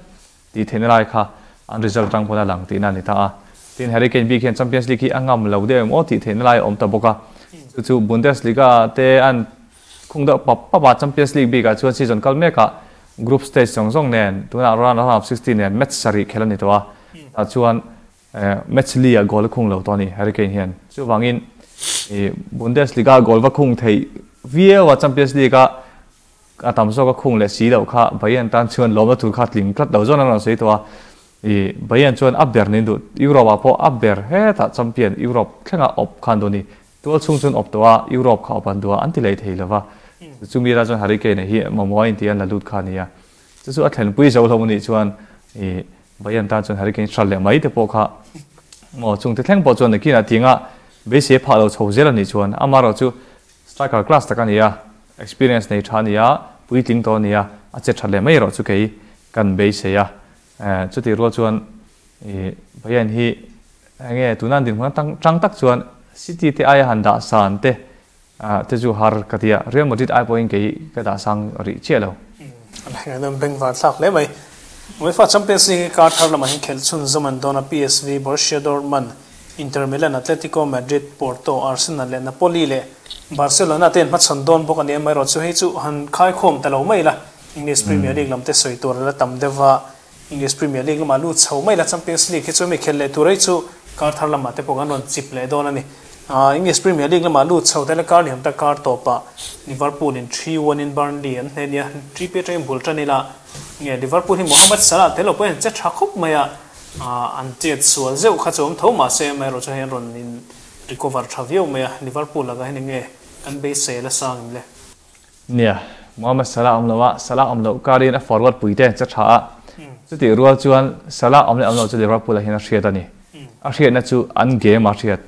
ti theihna lai kha an result atang pawn a lang tihna a ni ta a tin Harry Kane bik hian Champions League hi a ngam lo deuh em aw tih theihna lai a awm ta bawk a chu chu Bundesliga te an khung deuh pap pap a Champions League bikah chuan season kal mekah group stage zawng zawng nen tunah round of 16 nen match sarih khelh a ni tawh a tah chuan match li ah goal a khung lo tawh a ni Harry Kane hian chuvangin Bundesliga goal va khung theih viau a Champions League a a tam zawk a khung leh si loh kha Bayern tan chuan lawmna tur kha tling tlat lo zawn an rawn sawi tawh a Bayern chuan a ber nin duh Europe ah pawh a ber hetah champion Europe thlengah awp khan duh a ni Tual chhung chuan awp tawh a, Europe kha awp an duh a, an ti lei thei lo va. Chumi ral chuan Harry Kane hi mamawh a inti an la lut kha a ni a. Chu chu a thlenpui zo hlawm a nih chuan ih Bayern tan chuan Harry Kane hral leh mai te pawh kha maw chung te thleng pawh chuan nakinah tinga beisei phah lo chho zel a nih chuan amaherawh chu striker class tak a ni a, experience nei tha a ni a, puitling tawh a ni a, a che that leh mai erawh chu kei kan beisei a. Chutih rual chuan ih Bayern hi enge tuna an dinhmun atang tang tak chuan City te aia han dah san te te chu har ka ti a, Real Madrid ai pawhin kei ka dah sang rih chiah lo. An beng var thlak hle mai. UEFA Champions League hi kar thar lamah hian khelh chhunzawm an dawn a, PSV, Borussia Dortmund, Inter Milan, Atletico Madrid, Porto, Arsenal leh Napoli leh Barcelona te an hmachhawn dawn bawk a ni. Amaherawhchu hei chu han khaikhawm ta lo mai la, English Premier League lam te sawi tur a la tam deuh a, English Premier League lamah lut chho mai la, Champions League hi chu mi khelh leh tur ei chu kar thar lamah te pawh kan rawn chip leh dawn a ni. English Premier League lamah lut chho te la kar liam tak kar tawpah Liverpool in 3-1 in Burnley an hneh nia, Trippier atangin bul tan ila nge Liverpool hi Mohamed Salah tel lo pawhin an che tha khawp mai a, an chet sual zeuh kha chu awm tho mahse amaherawh chu hei an rawn in recover tha viau mai a, Liverpool lakah hian enge kan beisei la sang em le? Nia, Mohamed Salah awm lo a, Salah awm loh karin a forward pui te an che tha a, chutih rual chuan Salah awm leh awm loh chu Liverpool ah hian a hriat a ni. A hriatna chu an game a hriat.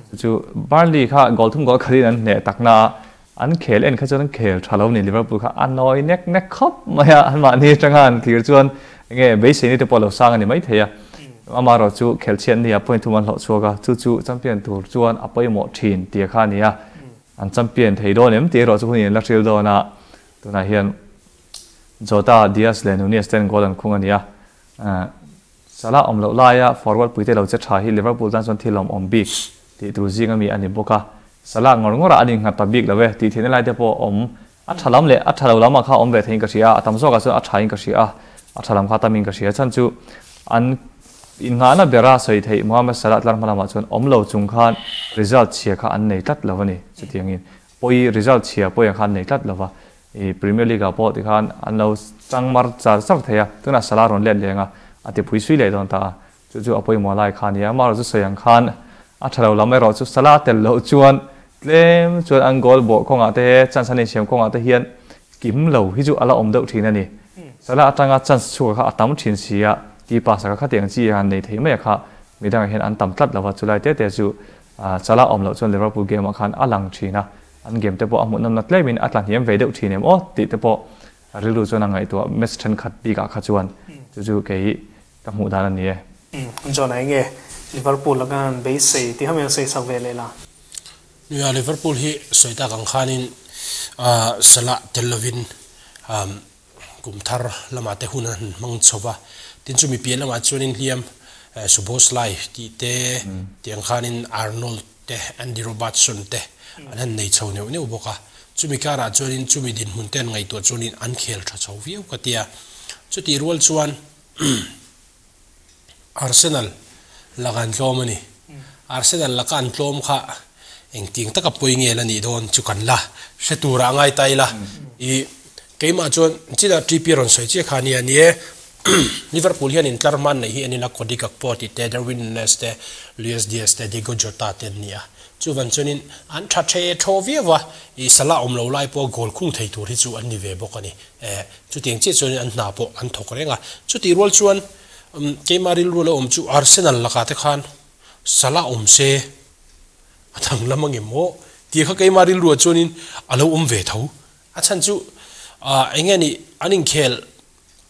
Chu chu Burnley kha goal thum goal khatin an hneh takna a, an khel en kha chuan an khel tha lo ni Liverpool kha a nawi nek nek khawp mai a, anmahni atanga an thlir chuan enge beisei ni te pawh a lo sang a ni maithei a. Amaherawh chu khelchhiat ni ah point thum an hlawh chhuak a, chu chu champion tur chuan a pawimawh thin tih kha a ni a. An champion thei dawn em tih erawh chu hun in la hril dawn a, tunah hian Jota, Diaz leh Nunez ten goal an khung a ni a. Salah awm loh laia forward puite lo che tha hi Liverpool tan chuan thil awm awm bik tih tur zing ami a ni bawk a. Salah ngawr ngawrah an innghat ta bik lo e tih theihna lai te pawh a awm. A tha lam leh a tha lo lamah kha awm ve theiin ka hria a, a tam zawkah chuan a thain ka hria a, a tha lam kha tamin ka hria. Chhan chu an Innghahna bera sawi theih Mohamed Salah tlar hma lamah chuan awm lo chung khan result chhia kha an nei tlat lo a ni. Chutiangin pawi result chhia pawi ang kha an nei tlat lo va. I Premier League ah pawh tikhan an lo chang mar char char thei a, tunah Salah rawn let leng a, a ti phui sui leh dawn ta a. Chu chu a pawimawh lai kha a ni a, amaherawhchu sawi ang khan a tha lo lam erawh chu Salah tel loh chuan tlem chuan an goal bawh kawngah te chance an insiam kawngah te hian kim lo hi chu a la awm deuh thin a ni. Salah atanga chance chhuak kha a tam thin si a, ti pass kha khatiang chi han nei thei mai a kha midangah hian an tam tlat lo va, chulai te te chu Salah awm loh chuan Liverpool game ah khan a lang thin a, an game te pawh a hmuhnawm na tlemin a tla hniam ve deuh thin em aw tih te pawh rilru chuan a ngaihtuah match thenkhat bikah kha chuan chu chu kei ka hmuh dan a ni e. John a enge Liverpool laka han beisei tih hami han sawi sak ve leh la. Nia, Liverpool hi sawi tak ang khanin Salah tel lovin kum thar lamah te hun an hmang chho va, tin chumi piah lamah chuanin hliam Szoboszlai tih te tiang khanin Arnold te Andy Robertson te an han nei chho neuh neuh bawk a. Chumi karah chuanin chumi dinhmun te an ngaihtuah chuanin an khel tha chho viau ka tia. Chutih rual chuan Arsenal laka an tlawm a ni. Arsenal laka an tlawm kha engtiang taka pawi nge la nih dawn chu kan la hre turah a ngai ta ila. I keimah chuan chinah TP rawn sawi chiah kha nia ni e. Liverpool hian intlar hman neih hi en ila Cody Gakpo tih te, Darwin Nunez te, Luis Diaz te, Diego Jota te an ni a. Chuvan chuanin an tha the thaw viau a, i Salah awm lo lai pawh goal khung thei tur hi chu an ni ve bawk a ni. Chutiang chiah chuanin an hna pawh an thawk reng a. Chutih rual chuan keimah rilru lo awm chu Arsenal lakah te khan Salah awm se a danglam ang em aw tih kha keimah rilruah chuanin a lo awm ve tho. A chhan chu eng nge nih an inkhel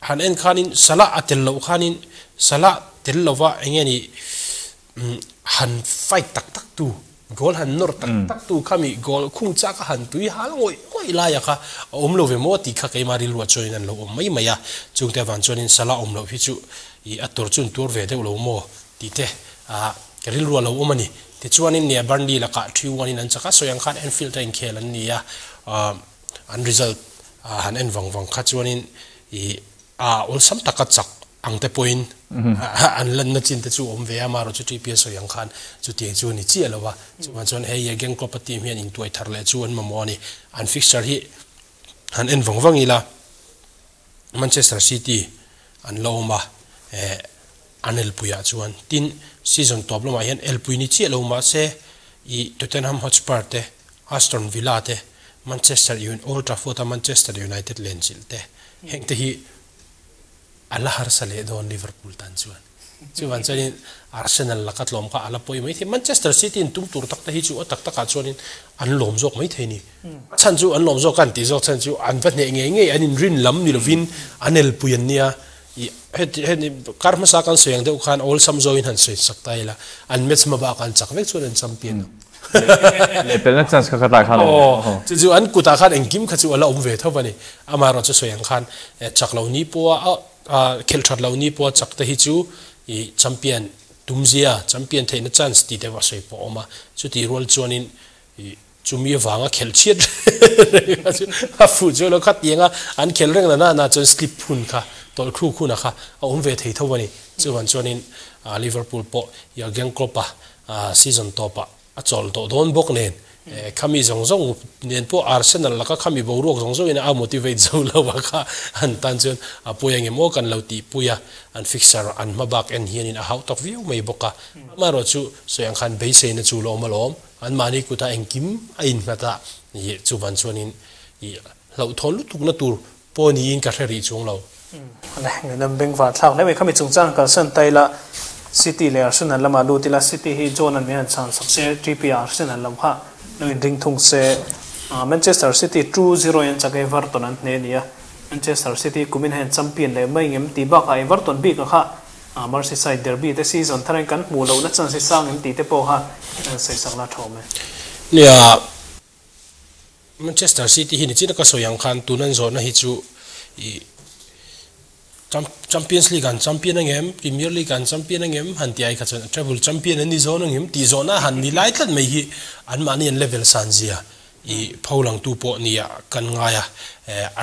han en khanin Salah a tel loh khanin Salah tel lova eng nge nih han fight tak tak tu goal han nawr tak tak tu khami goal khung chak a han tui hal ngawih ngawih laia kha a awm lo ve maw tih kha keimah rilruah chuanin an lo awm mai mai a. Chungte avang chuanin Salah awm loh hi chu ih a tur chu an tuar ve deuh lo maw tih te ka rilruah lo awm a ni. Tichuanin nia Burnley lakah 3-1 in an chak a, sawi ang khan Anfield a inkhel an ni a, an result han en vang vang kha chuanin ih a awlsam taka chak ang te pawhin an lanna chin te chu awm ve a, amaherawh chu TPA sawi ang khan chutiang chu a ni chiah lo a, chuvang chuan hei Jurgen Klopp-a team hian intuai thar leh chu an mamawh a ni. An fixture hi han en vang vang ila Manchester City an la awm a, an elpuiah chuan tin season tawp lamah hian elpui ni chiah lo mahse ih Tottenham Hotspur te, Aston Villa te, Manchester Old Trafford-a Manchester United lenchilh te heng te hi a la harsa leh dawn Liverpool tan chuan. Chuvang chuanin Arsenal laka tlawm kha a la pawi mai thei. Manchester City in tum tur tak te hi chu a tak takah chuanin an lawm zawk mai thei ni. A chhan chu an lawm zawk a an tih zawk chhan chu an va hneh ngei ngei an inrin lam ni lovin an elpui an nia. Ih heti heti kar hmasa kan sawi ang deuh khan awlsam zawin han sawi sak ta ila an match hma bakah an chak vek chuan an champion ang. Leh pelna chance kha ka tlai khan awm ve. Chu chu an kutah khan engkim kha chu a la awm ve tho a ni. Amaherawh chu sawi ang khan chak lo ni pawha khelh that lo ni pawha chak te hi chu ih champion tumzia, champion theihna chance tih te pawh a sawi pawh a awm a. Chutih rual chuanin ih chumi avanga khelh chhiat reng kha chu a fuh chu lo khatiang a, an khelh reng na na chuan slip hun kha tawlh thluk hun a kha a awm ve thei tho a ni. Chuvang chuanin Liverpool pawh Jurgen Klopp-a season tawpah a chawl tawh dawn bawk nen khami zawng zawng nen pawh Arsenal laka khami boruak zawng zawngin a motivate zo lo a kha an tan chuan a pawi ang em aw kan lo tihpui a, an fixture an hma bak en hianin a hauh tak viau mai bawk a. Amaherawh chu sawi ang khan beiseina chu la awm alawm, anmahni kutah engkim a innghat a, ih chuvan chuanin ih hlauhthawn lutukna tur pawh niin ka hre rih chuang lo. Le, ngaihnawm bengvar thlak hle mai. Khami chungchang kalsan ta ila, City leh Arsenal lamah lut ila, City hi John an min han chhan sak se, TP ah Arsenal lam kha lo inring thung se. Manchester City 2-0 in an chak Everton an hneh a ni a, Manchester City kumin hian champion leh mai ngem tih bakah Everton bik a kha Merseyside derby te season thar in kan hmuh lohna chance hi sang em tih te pawh kha an sawi sak la tha awm e. Nia. Manchester City hi nichina ka sawi ang khan tun an zawhna hi chu ih Champions League an champion ang em, Premier League an champion ang em han tih ai kha chuan treble champion an ni zawn ang em tih zawhna han ni lai tlat mai hi anmahni an level san zia ih pho langtu pawh nia kan ngai a.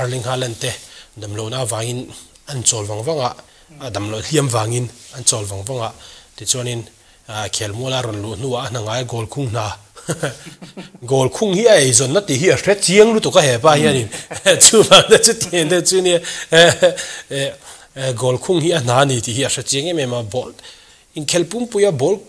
Erling Haaland te damlohna avangin an chawl vang vang a, a damloh hliam vangin an chawl vang vang a, tichuanin Khelmuala rawn luh hnuah a hna ngai goal khung hna goal khung hi a eizawnna tih hi a hre chiang lutuk a hepa hianin chuvang te chu tiang deuh chu nia goal khung hi a hna a ni tih hi a hre chiang em em a ball inkhel pumpuia ball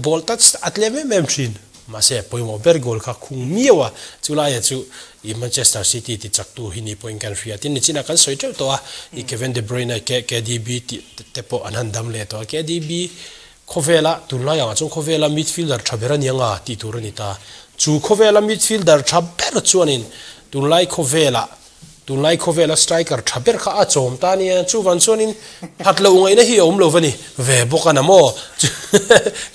ball touch a tlem em em thin mahse pawimawh ber goal kha khung miau a chulaiah chu i Manchester City ti chaktu hi ni pawhin kan hria tin nichinah kan sawi teuh tawh a i Kevin De Bruyne KDB tih te pawh an han dam leh tawh a KDB khawvela tunlai angah chuan khawvela midfielder tha ber a ni anga tih tur a ni ta chu khawvela midfielder tha ber chuanin tunlai khawvela tunlai khawvela striker tha ber kha a chawm ta nia chuvan chuanin phat loh ngaihna hi a awm lo va ni ve bawk a na maw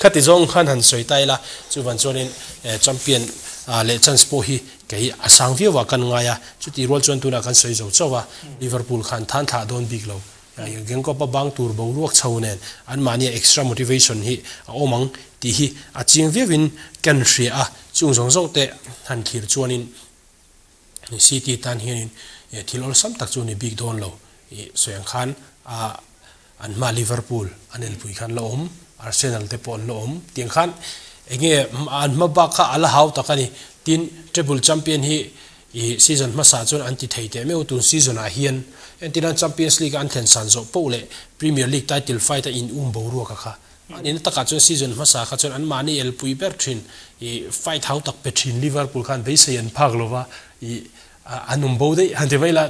khati zawng khan han sawi ta ila chuvan chuanin champion leh chance pawh hi Kei a sang viau ah kan ngai a, chutih rual chuan tunah kan sawi zo chauh a, Liverpool khan than thlah dawn bik lo. Jurgen Klopp a bang tur boruak chho nen anmahnia extra motivation hi a awm ang tih hi a chiang viauin kan hria a, chung zawng zawng te han thlir chuanin City tan hianin thil awlsam tak chu ni bik dawn lo. I sawi ang khan a an hma Liverpool an elpui khan la awm, Arsenal te pawh an la awm tiang khan enge an hma bak kha a la hau tak a ni. Tin, treble champion hi i season hmasa chuan an ti thei teh meuh tun season ah hian entirnan Champions League a an thlen san zawh poh leh Premier League title fight a in um boruak a kha an ina takah chuan season hmasa kha chuan anmahni elpui ber thin i fight hau tak pe thin Liverpool khan beisei an phak lova i An awm bo daih han ti mai la,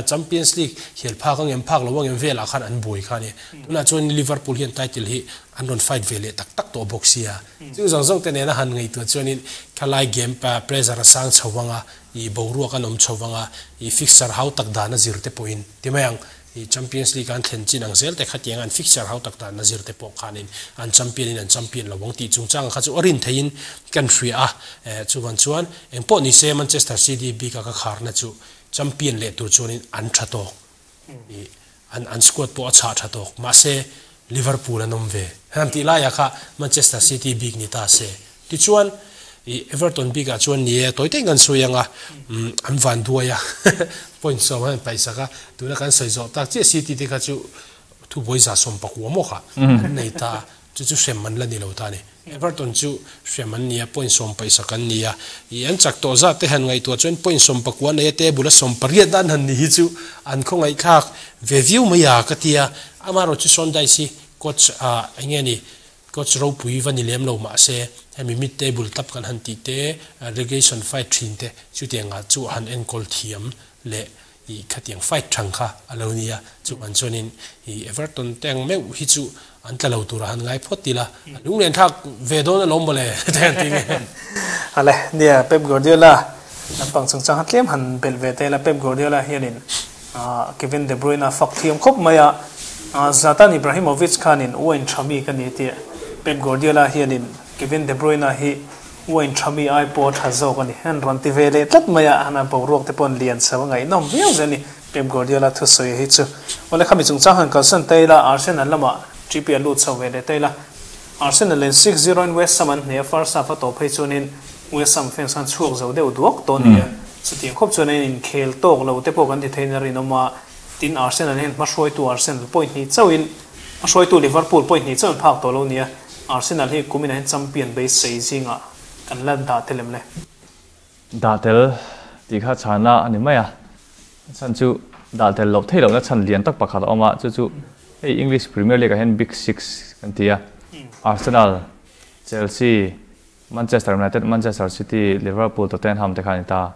Champions League hial phak ang em phak lo ang em velah khan an buai kha a ni. Tunah chuan Liverpool hian title hi an rawn fight ve leh tak tak tawh bawk sia. Chu zawng zawng te nena han ngaihtuah chuanin khalai game pressure a sang chho vang a, ih boruak an awm chho vang a, ih fixture hau tak dan a zir te pawhin ti mai ang. I Champions League a an thlen chin ang zel te khatiang an fixture hau tak dan a zir te pawh khanin an champion in an champion lo ang tih chungchang kha chu a rin theihin kan hria a. Chuvan chuan engpawh ni se Manchester City bik a ka kharna chu champion leh tur chuanin an tha tawk. I an an squad pawh a chhah tha tawk. Mahse Liverpool an awm ve. Han tih laiah kha Manchester City bik ni ta se. Tichuan, i Everton bikah chuan ni e, tawi takin kan sawi ang a, an van duai a, point sawm an paih sak a, tuna kan sawi zawh tak chiah City te kha chu thubuai za sawm pakua maw kha an nei ta a, chu chu hrem an la ni lo ta a ni. Everton chu hrem an ni a, point sawm paih sak an ni a, i an chak tawh zat te han ngaihtuah chuan point sawm pakua nei a table a sawm pariat dan han ni hi chu an khawngaihthlak ve viau mai a ka ti a, amaherawhchu Sean Dyche hi coach ah eng nge ni Coach ropui va ni lem lo mahse hemi mid table club kan han tih te, relegation fight thin te chutiangah chu han enkawl thiam leh ih khatiang fight thang kha a lo nia. Chuan chuanin ih Everton te ang meuh hi chu an tla lo turah han ngai phawt ila, a lunglen thlak ve dawn alawm mawle te han ti nge. Ale, nia Pep Guardiola lampang chungchang kha tlem han belh ve ta ila, Pep Guardiola hianin Kevin De Bruyne a fak thiam khawp mai a, Zlatan Ibrahimovic khanin Wayne tha mi ka ni tih Pep Guardiola hianin Kevin De Bruyne hi Wayne tha mi ai pawh a tha zawk a ni. An rawn ti ve leh tlat mai a, hana boruak te pawh an lian chho a ngaihnawm viau zel a ni Pep Guardiola thusawi hi chu. Awle khami chungchang han kalsan ta ila Arsenal lamah GP a lut chho ve leh ta ila Arsenal in 6-0 in West Ham an hneh a, first half a tawp phei chuanin West Ham fans khan chhuak zo deuh duak tawh a ni a. Chutiang khawp chuan an inkhel tawk lo te pawh kan ti theiin a rinawm a, tin Arsenal hian hmahruaitu Arsenal point hnih chauhin hmahruaitu Liverpool point hnih chauhin phak tawh lo a ni a, Arsenal hi kuminah hian champion beisei zingah kan la dah tel em le? Dah tel tih kha chhana a ni mai a, a chhan chu dah tel loh theih lohna chhan lian tak pakhat a awm a, chu chu hei English Premier League ah hian Big Six kan ti a, Arsenal, Chelsea, Manchester United, Manchester City, Liverpool, Tottenham te kha an ni ta.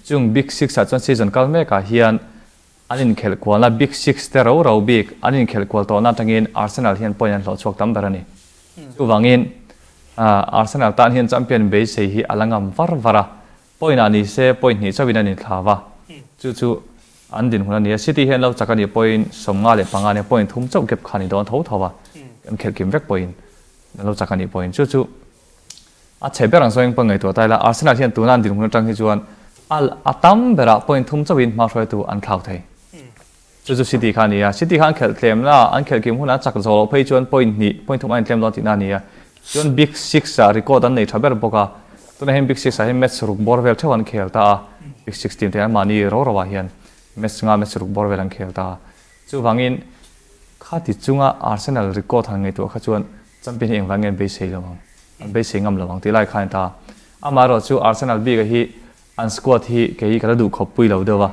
Chung Big Six ah chuan season kal mekah hian an inkhelh kualna Big Six te ro ro bik an inkhelh kual tawhna atangin Arsenal hian point an hlawh chhuak tam ber a ni. Chuvangin Arsenal tan hian champion beisei hi a la ngam var var a, point ah ni se point hnih chauhin an inthla va, chu chu an dinhmun a ni a. City hian lo chak a nih pawhin 55 nia point thum chauh gap kha a ni dawn tho tho a, an khelh kim vek pawhin. Na lo chak a nih pawhin chu chu a chhe ber ang zawng pawh ngaihtuah ta ila Arsenal hian tuna an dinhmun atang hi chuan a a tam berah point thum chauhin hma hruaitu an thlau thei. Chu chu City kha a ni a, City kha an khelh tlemna an khelh kim hunah chak zawh loh phei chuan point hnih point thum a intlem dawn tihna a ni a. Chuan Big Six ah record an nei tha ber bawk a, tunah hian Big Six ah hian match ruk bawr vel theuh an khel ta a, Big Six team te hian mahni ro ro ah hian match nga match ruk bawr vel an khel ta a. Chuvangin Khati chunga Arsenal record han ngaihtuah kha chuan champion hi engvang nge an beisei lo ang, an beisei ngam lo ang tih lai kha a ni ta. Amaherawh chu Arsenal bik ah hi an squad hi kei hi ka la duh khawp pui lo deuh a,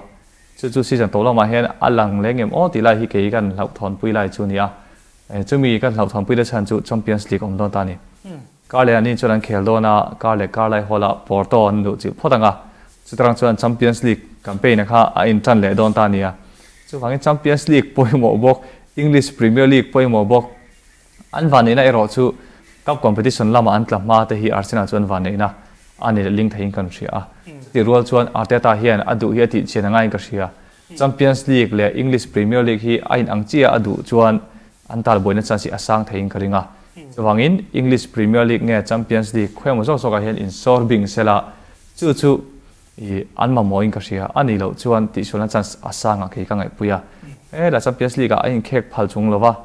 chu chu season tawh lamah hian a lang leh ngem aw tih lai hi kei kan hlauhthawn pui lai chu a ni a. Chumi kan hlauhthawn pui te chhan chu Champions League awm dawn ta a ni. Kar leh an chuan an khel dawn a, kar leh kar lai hawlah Porto an luh chilh phawt ang a, chutarang chuan Champions League campaign a kha a intan leh dawn ta a ni a. Chuvangin Champions League pawimawh bawk, English Premier League pawimawh bawk, an vanneihna erawh chu Cup competition lama an tla hma te hi Arsenal chu an vanneihna a ni leh ling theiin kan hria a. Chutih rual chuan Arteta hian a duh hi a tih chian a ngaiin ka hria. Champions League leh English Premier League hi a inang chiah a duh chuan an talbuaina chance hi a sang theiin ka ring a. Chuvangin English Premier League nge Champions League khawimaw zawk zawkah hian insawr bing sela chu chu i an mamawhin ka hria. A nih loh chuan tihsualna chance a sangah kei ka ngaihpui a. E la Champions League ah a inkhek phal chung lova,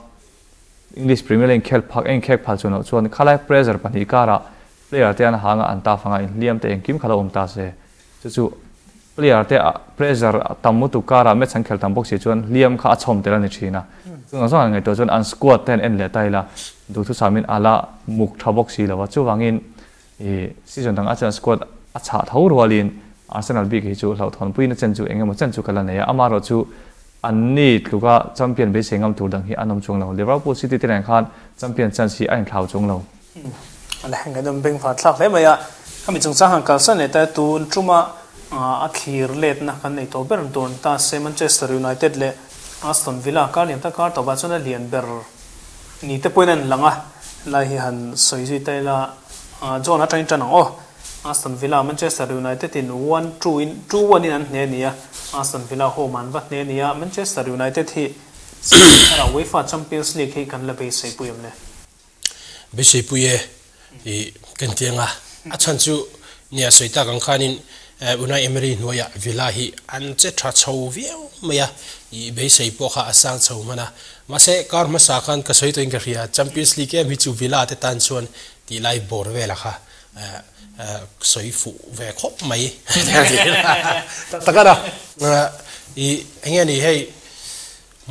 English Premier League a inkhel phak a inkhek phal chung loh chuan khalai pressure pahnih karah player te an hang a, an taf anga inhliam te engkim kha lo awm ta se. Chu chu player te pressure tam lutuk karah match an khel tam bawk si chuan hliam kha a chhawm tel a ni thin a. Chungah zawng an ngaihtuah chuan an squad te an en leh ta ila duhthusamin a la muk tha bawk si lo a. Chuvangin I season dang ah chuan squad a chhah tho rualin Arsenal bik hi chu hlauhthawnpuina chen chu eng emaw chen chu ka la nei a, amaherawh chu anni tluka champion beisei ngam tur dang hi an awm chuang lo. Liverpool City te nen khan champion chance hi a inthlau chuang lo. A la heng an beng fat thlak hle mai a, khami chungchang han kalsan leh ta tun tuma a thlir letna kan nei tawh ber dawn ta se Manchester United leh Aston Villa kar lian tak kar tawpah chuan a lian ber ni te pawhin a inlang a, lai hi han sawi zui ta ila. John atangin tan ang aw. Aston Villa, Manchester United in one two in two one in an hne a ni a, Aston Villa home an va hne a ni a, Manchester United hi season tharah UEFA Champions League hi kan la beisei pui em le? Beisei pui e i kan ti ang a, a chhan chu nia sawi tak ang khanin Unai Emery hnuaiah Villa hi an che tha chho viau mai a, i beisei pawh kha a sang chho hman a, mahse kar hmasa khan ka sawi tawhin ka hria Champions League em hi chu Villa te tan chuan Tih lai bawr vela kha sawi fuh ve khawp mai. Tak tak a na. I enge ni hei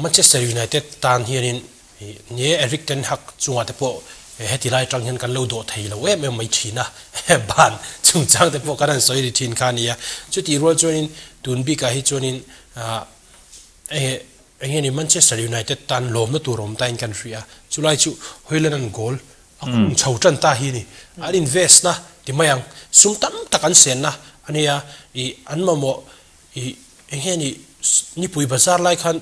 Manchester United tan hianin ni Erik ten Hag chungah te pawh heti lai atang hian kan lo dawh thei lo em em mai thin a. Ban chungchang te pawh kan han sawi ri thin kha a nia. Chutih rual chuanin tun bikah hi chuanin enge enge ni Manchester United tan lawmna tur awm tain kan hria. Chulai chu Hojlund an goal A khum chho tan ta hi ni. An invest na ti mai ang. Sum tam tak an sen na a nia. I an mamawh i eng nge ni nipui bazar lai khan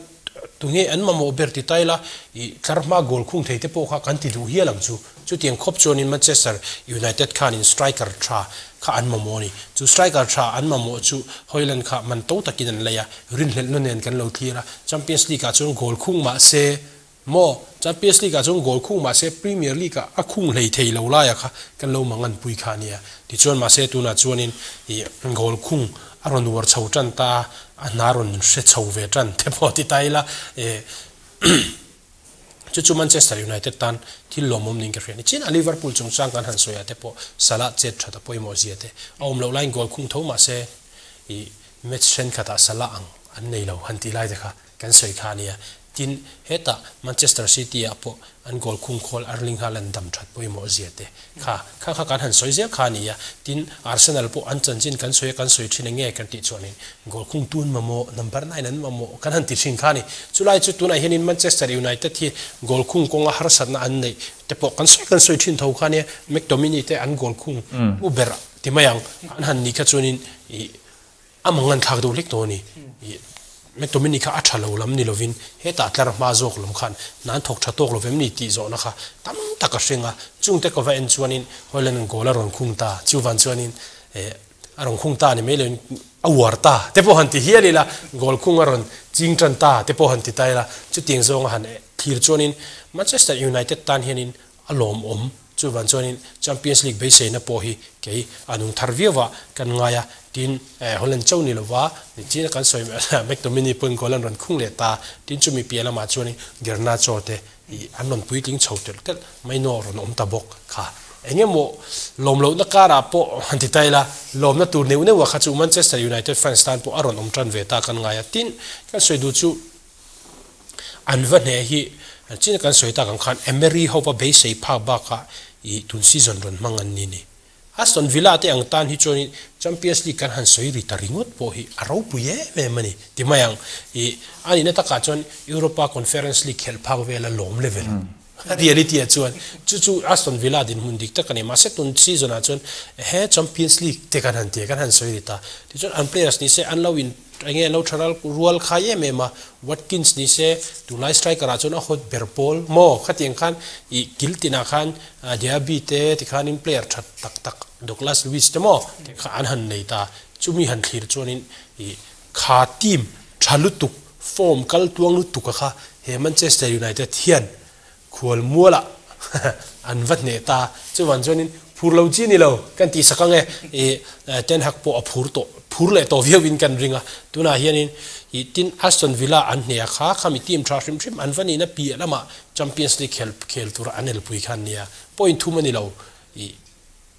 tunge an mamawh ber ti ta ila i tlar hma goal khung thei te pawh kha kan ti duh hial ang chu. Chutiang khawp chuanin Manchester United khanin striker tha kha an mamawh a ni. Chu striker tha an mamawh chu Hojlund kha man to takin an lei a, rinhlelhna nen kan lo thlir a. Champions League ah chuan goal khung mah se Maw? Champions League ah chuan goal khung mahse Premier League ah a khung hlei thei lo laia kha kan lo mang an pui kha a nia. Tichuan mahse tunah chuanin ih goal khung a rawn uar chho tan ta a, a hna rawn hre chho ve tan te pawh ti ta ila eh chu chu Manchester United tan thil lawmawm niin ka hria a ni. Chin a Liverpool chungchang kan han sawi ah te pawh Salah chet that a pawimawh zia te a awm loh laiin goal khung tho mahse ih match thenkhatah Salah ang an nei lo han tih lai te kha Kan sawi kha a nia. Tin, hetah Manchester City ah pawh an goal khung khawl Erling Haaland dam that pawimawh zia te kha kha kha kan han sawi zel kha a nia. Tin, Arsenal pawh an chanchin kan sawi a, kan sawi thin eng nge kan tih chuanin goal khung tun mamawh, number nine an mamawh kan han ti thin kha a ni. Chulai chu tunah hianin Manchester United hi goal khung kawnga harsatna an neih te pawh kan sawi kan sawi thin tho kha a nia. McTominay te an goal khung u ber ti mai ang an han nih kha chuanin ih A mang an thlak deuh hlek tawh a ni. Ih, McTominay kha a tha lo lam ni lovin hetah tlar hma zawk lam khan hna an thawk tha tawk lo vem ni tih zawhna kha tam tak a hring a. Chungte ka va en chuanin Hojlund an goal a rawn khung ta, chuvan chuanin eh a rawn khung ta ni mai loin a uar ta te pawh han ti hial ila, goal khung a rawn ching tan ta te pawh han ti ta ila, chutiang zawnga han thlir chuanin Manchester United tan hianin A lawmawm. Chuvan chuanin Champions League beiseina pawh hi kei a nung thar viau a kan ngai a, tin Holland cho ni lova nichin a kan sawi McTominay pawhin goal an rawn khung leh ta, tin chumi piah lamah chuanin Garnacho te ih an rawn puitling chho telh telh mai naw rawn awm ta bawk kha. Eng emaw lawm lohna karah pawh han ti ta ila, lawmna tur neuh neuh ah kha chu Manchester United fans tan pawh a rawn awm tan ve ta kan ngai a, tin kan sawi duh chu An va hneh hi chin kan sawi tak ang khan Emery ho va beisei phak bakah ih tun season rawn hmang an ni ni. Aston Villa te ang tan hi chuanin Champions League kan han sawi ri ta ringawt pawh hi a ropui em em a ni ti mai ang. Ih a nihna takah chuan Europa Conference League khelh phak vela lawm level reality ah chuan chu chu Aston Villa dinhmun dik tak a ni. Mahse tun season ah chuan he Champions League te kan han ti a kan han sawi ri ta. Tichuan an players ni se an lo in Enge lo tha ral rual khai em em a, Watkins ni se tunlai striker ah chuan a hot ber pawl maw khatiang khan ih kil tinah khan Diaby te tikhanin player tha tak tak Douglas Luiz te maw te kha an han nei ta, chumi han thlir chuanin ih kha team tha lutuk form kal tuang lutuk a kha he Manchester United hian khual mualah an va hneh ta, chuvan chuanin. Phur lo chi ni lo kan tih sak ang e. Ih Ten Hag pawh a phur tawh, phur leh tawh viau in kan ring a. Tunah hianin ih tin Aston Villa an hneh a kha, khami team tha hrim hrim an va nihna piah lamah Champions League khel khel tura an elpui kha an nia. Point thum a ni lo. Ih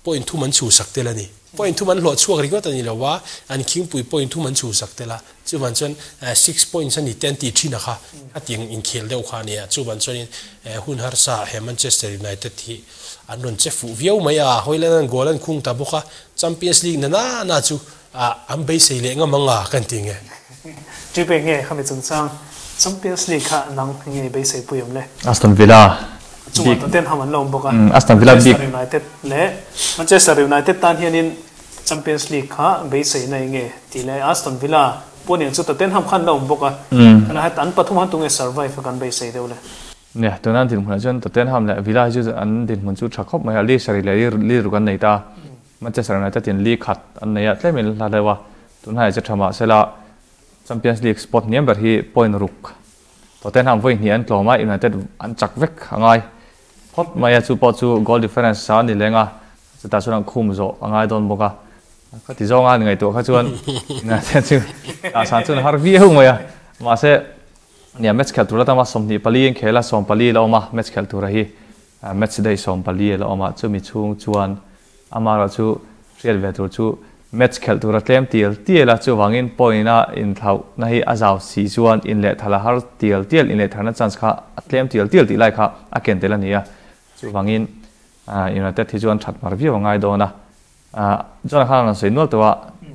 point thum an chhuhsak tel a ni. Point thum an hlawh chhuak ringawt a ni lo a, an khingpui point thum an chhuhsak tel a. Chuvan chuan six points a ni te an tih thin a kha, a tiang inkhel deuh kha a ni a. Chuvan chuanin hun harsa he Manchester United hi an rawn che fuh viau mai a, Hojlund an goal an khung ta bawk a, Champions League na na na chu an beisei leh ngam ang a kan ti nge. Ṭi pek nge khami chungchang Champions League kha nang nge beisei pui awm le? Aston Villa Chungah Tottenham an la awm bawk a, Aston Villa bik. Manchester United leh Manchester United tan hianin Champions League kha beiseina eng nge tih leh Aston Villa pawh nen chu Tottenham khan la awm bawk a, kan hat an pathum han tunge survive a kan beisei deuh le. Nia, tuna an dinhmunah chuan Tottenham leh Villa hi chu an dinhmun chu tha khawp mai a, League sarih leh League ruk an nei ta. Manchester United in League khat an nei a, tlemin hla deuh a, tunhaiah che tha mah sela Champions League spot hniam ber hi point ruk Tottenham vawi hnih an tlawm a, United an chak vek a ngai phawt mai a, chu pawh chu goal difference a ni leng a, chutah chuan an khum zawh a ngai dawn bawk a, ka ti zawng a ni ngaihtuah kha chuan United chu dah san chuan a har viau mai a, mahse nia match khelh tur atanga 24 an khel a, 14 la awm a match khelh tura hi match day 14 la awm a, chumi chhung chuan Amaherawh chu hriat ve tur chu match khelh tura tlem tial tial a, chuvangin point a inthlauhna hi a zau si chuan inlehthal a har tial tial, inlehtharna chance kha a tlem tial tial tih lai kha a ken tel a ni a, chuvangin United hi chuan that mar viau a ngai dawn a. John khan a rawn sawi nual tawh a,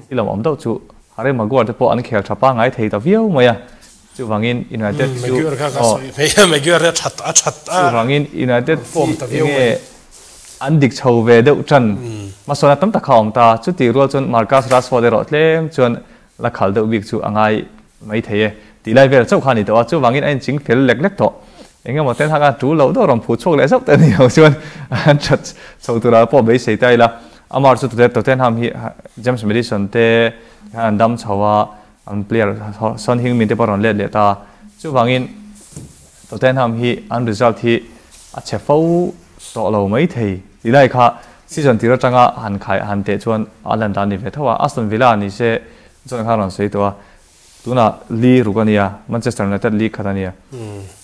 thil awm deuh chu Harry Maguire te pawh an khel tha pangngai thei ta viau mai a, chuvangin United chu chuvangin United hi enge an dik chho ve deuh tan hmasawn a tam tak kha a awm ta, chutih rual chuan Marcus Rashford erawh tlem chuan la khal deuh bik chu a ngai mai thei e tih lai vel chauh kha a ni tawh a, chuvangin a inching fel lek lek tawh. Engemaw ten hak a tul loh deuh rawn phuh chhuak leh zauh te a ni lo chuan an that chho turah pawh beisei ta ila. Amar chu Tottenham hi James Maddison te hian an dam chho a, an player Son Heung-min te pawh rawn let leh ta. Chuvangin Tottenham hi an result hi a chhe fo tawh lo mai thei tih lai kha season tir atanga han khai han teh chuan a lan dan ni ve tho a. Aston Villa ni se chuan kha rawn sawi tawh a, tunah Lee ruk a nia, Manchester United League khat a nia.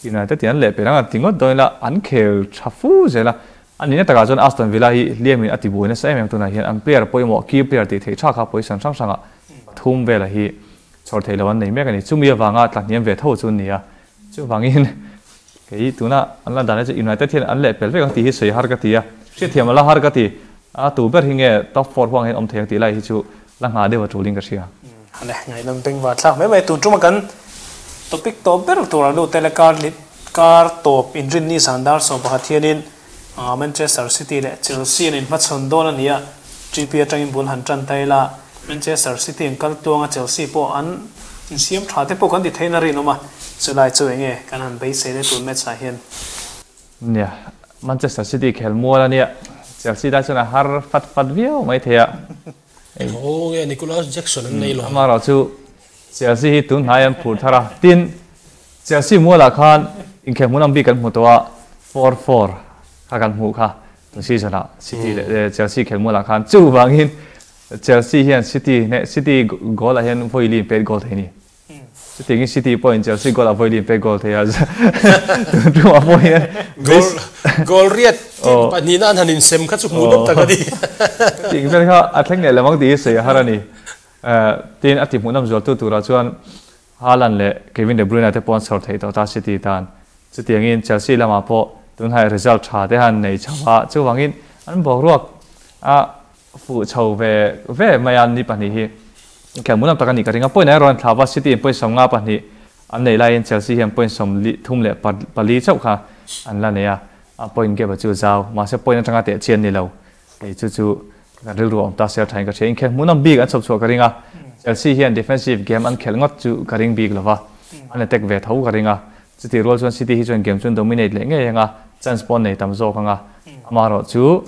United in an leh pelh ang a ti ngawt dawn ila an khel tha fu zel a. A nihna takah chuan Aston Villa hi hliamin a ti buai nasa em em tunah hian an player pawimawh key player tih theih tha kha position hrang hrangah pathum vela hi chhawr theih loh an nei mek a ni. Chumi avanga tlahniam ve tho chu an ni a. Chuvangin kei tuna an la dan hi chu United hian an lehpel vek ang tih hi sawi har ka ti a, hriatthiam a la har ka ti. A tu ber hi nge top four huang hian awm thei ang tih lai hi chu la nghah deuh a tulin ka hria. Hale, ngaihnawm beng var thlak mai mai. Tun tuma kan topic tawp ber tur a lut tele kar kar tawp inrinni zan dar 11 hianin Manchester City leh Chelsea an inhmachhawn dawn a ni a, GP atangin bul han tan ta ila Manchester City an kal tluang a, Chelsea pawh an insiam tha te pawh kan ti theiin a rinawm a, chulai chu enge kan han beisei le tun match ah hian. Nia, Manchester City khel mual a nia, Chelsea lai chuan a har fat fat viau mai thei a. Aw nge Nicolas Jackson an nei lo. Amaherawh chu Chelsea hi tun hnai an phur thar a, tin Chelsea mualah khan inkhel hmunam bik kan hmu tawh a, 4-4 kha kan hmuh kha tun season ah City leh Chelsea khel mualah khan chuvangin Chelsea hian City hneh City goal ah hian vawi li in pet goal thei a ni. Chutiangin City pawhin Chelsea goal ah vawi li in pet goal thei a tun tumah pawh hian Goal goal riat team pahnihna an han insem kha chu hmuh deuh tak a ni. Chutiang vel kha a thleng leh lam ang tih hi sawi a har a ni. Tin a ti hmuhnawm zualtu turah chuan Haaland leh Kevin De Bruyne te pawh an chhawr theih tawh ta City tan. Chutiangin Chelsea lamah pawh tunhai result tha te han nei chho a, chuvangin an boruak a fuh chho ve ve mai a ni pahnih hi inkhelh hmuhnawm tak a nih ka ring a. Point erawh an thlauh a, City in point 52 an neih laiin Chelsea hian point 34 chauh kha an la nei a, a point gap a chu zau. Mahse point atanga teh chian ni lo. Kei chu chu kan rilru a awm ta sel thain ka hria. Inkhelh hmuhnawm bik an chhawp chhuah ka ring a, Chelsea hian defensive game an khelh ngawt chu ka ring bik lova, an attack ve tho ka ring a. Chutih rual chuan City hi chuan game chu an dominate leh ngei ang a, chance pawh an nei tam zawk ang a. Amaherawh chu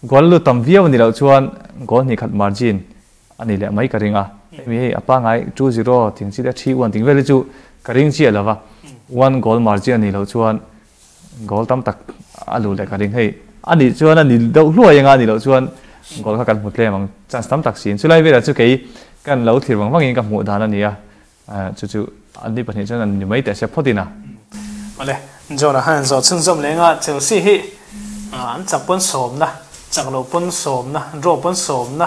goal lut tam viau a nih loh chuan goal hnih khat margin a ni leh mai ka ring a. Hemi hei a pangngai 2-0 ting chi te 3-1 ting vel hi chu ka ring chiah lova, one goal margin a nih loh chuan goal tam tak a luh leh ka ring hei. Ani chuan ani deuh hluai anga ni loh chuan goal kha kan hmu tlem ang chance tam tak siin. Chulai velah chu kei kan lo thlir vang vangin ka hmuh dan a ni a, chu chu an ni pahnih chuan an ni mai teh se phawt in a. Awle, John-a khan zawh chhunzawm leh anga Chelsea hi an chak pawn sawmna, chak loh pawn sawmna, draw pawn sawmna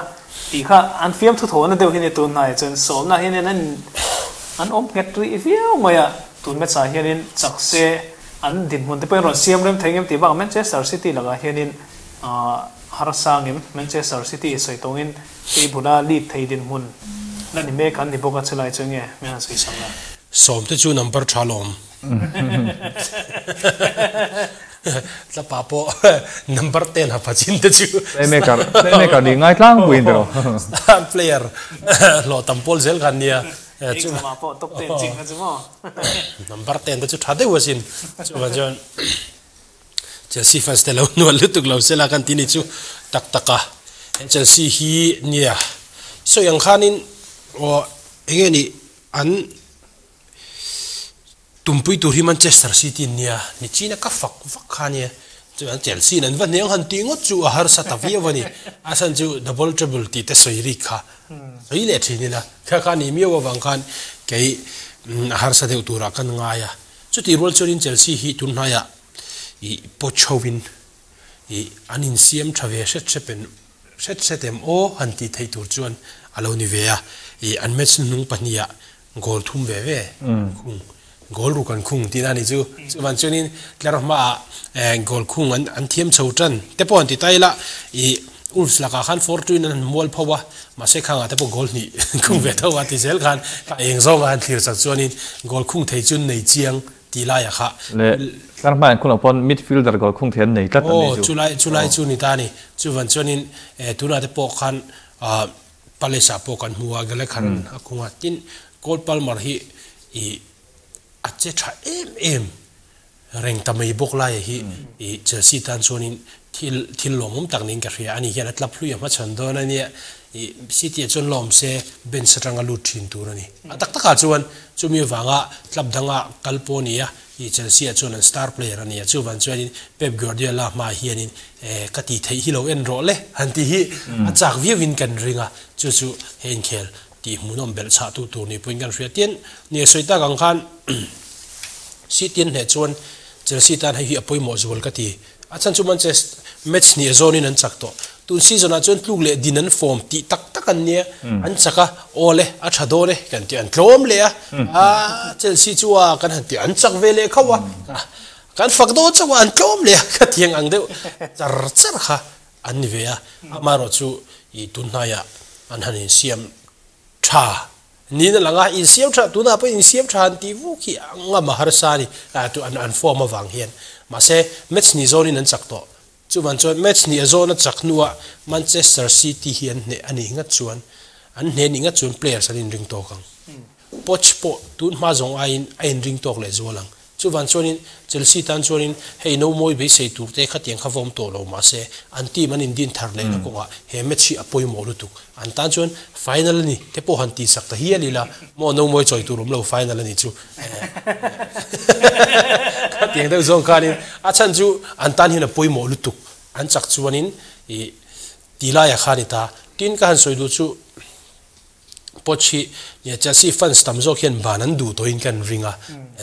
tih kha an fiamthu thawhna deuh hi ni tun hnaiah chuan sawmna hian an an awm nghet rih viau mai a, tun match ah hianin chak se an dinhmun te pawhin rawn siam rem thei ngem tih bakah Manchester City lakah hianin harsa ngem Manchester City sawi tawngin table a lead thei dinhmun la ni mek an ni bawk a chulai chu enge min han sawi sak la. Sawm te chu number tha lawm. Tlapa pawh number 10 ha pachin te chu. Playmaker playmaker ni ngai tlangpuiin tiraw. Star player hlawh tam pawl zel khan nia. Chu ma pawh top 10 ching kha chu maw. Number 10 te chu tha deuh asin. Chuvan chuan Chelsea fans te lo hnual lutuk lo sela kan ti ni chu tak tak a. Chelsea hi nia sawi ang khanin aw enge ni an Tumpui tur hi Manchester City an nia, nichina ka fak vak kha ania. Chuan Chelsea in an va hniang han tih ngawt chu a harsa ta viau a ni. A chhan chu double treble tih te sawi rik kha sawi leh thin ila, kha kha ni miau avang khan kei a harsa deuh turah kan ngai a. Chutih rual chuanin Chelsea hi tun hnaiah ih pawt chhoin ih an insiam tha ve hret hret em hret hret em aw han tih theih tur chuan a lo ni ve a. Ih an match hnuhnung pahniha Goal thum ve ve an khung. Goal ruk an khung tihna a ni chu. Chuvan chuanin tlar hmaah goal khung an thiam chho tan te pawh an ti ta ila ih Wolves lakah khan Fortuyn an han mual pho a, mahse khangah te pawh goal hnih khung ve tho a ti zel khan kha eng zawnga han thlir chak chuanin goal khung thei chu nei chiang tih laiah kha. Leh tlar hmaah an khung loh pawn midfielder goal khung thei an nei tlat an ni chu. Aw chulai chulai chu ni ta a ni. Chuvan chuanin tunah te pawh khan Palace ah pawh kan hmu a, Gallagher an a khung a, tin Cole Palmer hi ih a che tha em em reng ta mai bawk laia hi ih Chelsea tan chuanin thil thil lawmawm tak niin ka hria a ni hian a tlap hlui a hmachhawn dawn a nia ih City ah chuan lawm se bench atanga lut thin tur a ni. A tak takah chuan chumi avanga tlap danga kal pawh a ni a, Ih Chelsea ah chuan an star player a ni a, chuvan chuanin Pep Guardiola hmaah hianin eh ka tih theih hi lo en rawh le han tih hi a chak viauin kan ring a, chu chu he inkhel tih hmuhnawm belh chhah tu tur ni pawhin kan hria. Tin, ni a sawi tak ang khan City an hneh chuan Chelsea tan hei hi a pawimawh zual ka ti. A chhan chu Manchester match hnih a zawnin an chak tawh. Tun season ah chuan tluk leh din an form tih tak tak an nia. An chak a, aw le, a tha dawn e kan ti an tlawm leh a. Aa Chelsea chu a kan han ti an chak ve leh khauh a. Kan fak dawn chauh a an tlawm leh a ka tiang ang deuh char char kha an ni ve a. Amaherawhchu ih tun hnaiah an han insiam tha Niin a lang a, insiam tha, tunah pawh insiam tha han tih vuk hi a ngam a harsa a ni, tu an an form avang hian. Mahse, match hnih zawnin an chak tawh. Chuvan chuan match hnih a zawn a chak hnuah Manchester City hi an hneh a nih ngat chuan, an hneh nih ngat chuan players an inring tawk ang. Poch pawh tun hma zawng aiin a inring tawk leh zual ang. Chuvan chuanin Chelsea tan chuanin hei no mawi beisei tur te khatiang kha vawm tawh lo mahse an team an indin thar lehna kawngah he match hi a pawimawh lutuk. An tan chuan final a ni te pawh han tihsak ta hial ila maw no mawi chawi tur awm lo final a ni chu khatiang deuh zawng khanin a chhan chu an tan hian a pawimawh lutuk an chak chuanin ih ti laiah kha a ni ta. Tin ka han sawi duh chu. Poch hi Chelsea fans tam zawk hian ban an duh tawhin kan ring a,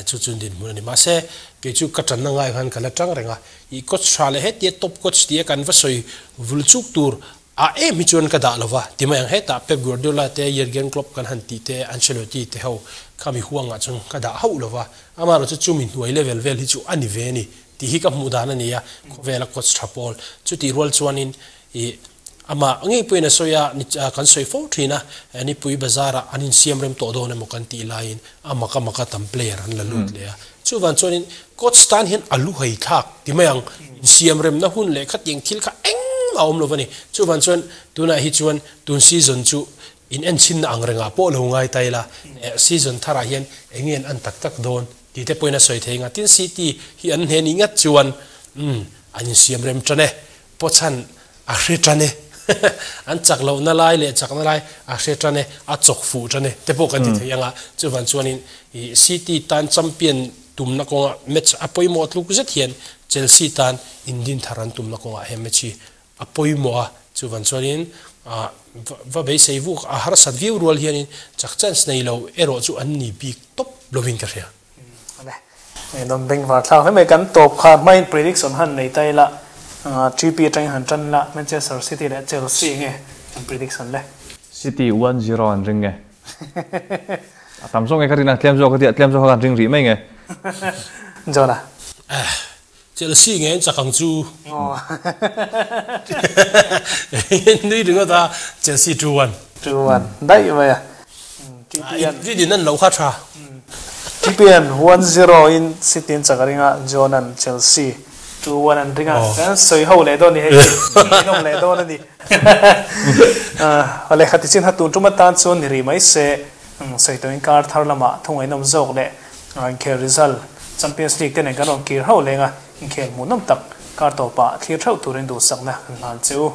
chu chu dinhmun a ni. Mahse, kei chu ka tanna ngai khan ka la tang reng a, i coach tha leh hetia top coach tia kan va sawi vul chuk tur ah em hi chuan ka dah lo va. Ti mai ang hetah Pep Guardiola te, Jurgen Klopp kan han tih te, Ancelotti te ho kha mi huangah chuan ka dah hauh lo va. Amaherawhchu chu mi hnuai level vel hi chu a ni ve a ni tih hi ka hmuh dan a ni a, khawvela coach tha pawl. Chutih rual chuanin i Amah ngei pawhin a sawi a, kan sawi fo thin a, Nipui bazarah an insiam rem tawh dawn emaw kan tih laiin a maka maka tam player an la lut leh a. Chuvan chuanin coach tan hian a lu hei thlak ti mai ang, insiam remna hun leh khatiang thil kha engmah a awm lo va ni. Chuvan chuan tunah hi chuan tun season chu in enchinna ang rengah pawh lo ngai ta ila, season tharah hian eng nge an an tak tak dawn tih te pawhin a sawi thei ang a. Tin City hi an hne nih ngat chuan umm an insiam rem tan e. Pawchhan a hre tan e. An chak lohna lai leh chakna lai a hre tan e, a chawk fuh tan e te pawh kan ti thei ang a. Chuvan chuanin ih City tan champion tumna kawnga match a pawimawh tluk zet hian Chelsea tan indin thar an tumna kawngah he match hi a pawimawh a, chuvan chuanin va beisei vuk a harsat viau rual hianin chak chance nei lo erawh chu an ni bik tawp lovin ka hria. Ngaihdawm bengvar thlak hle mai, kan tawp kha hmain prediction han nei ta ila, TP atangin han tan la, Manchester City leh Chelsea nge kan prediction le? City 1-0 an ring nge? A tam zawk nge ka rin a, tlem zawk ka ti a, tlem zawk kha kan ring rih mai nge? Jonah. Chelsea nge an chak ang chu? Nui ringawt a, Chelsea 2-1. 2-1 daih mai a. Rin in an lo kha tha. TPN 1-0 in City an chak a ring a, John an Chelsea 2-1 an ring a, kan sawi ho leh dawn a ni hei hi, ngaihnawm leh dawn a ni. Awle khati chin ha tun tum atan chuan ni rih mai se, sawi tawhin kar thar lamah thu ngaihnawm zawk leh inkhel result Champions League te nen kan rawn kir ho leng a, inkhel hmuhnawm tak kar tawpah thlir theuh turin duhsakna kan hlan che u.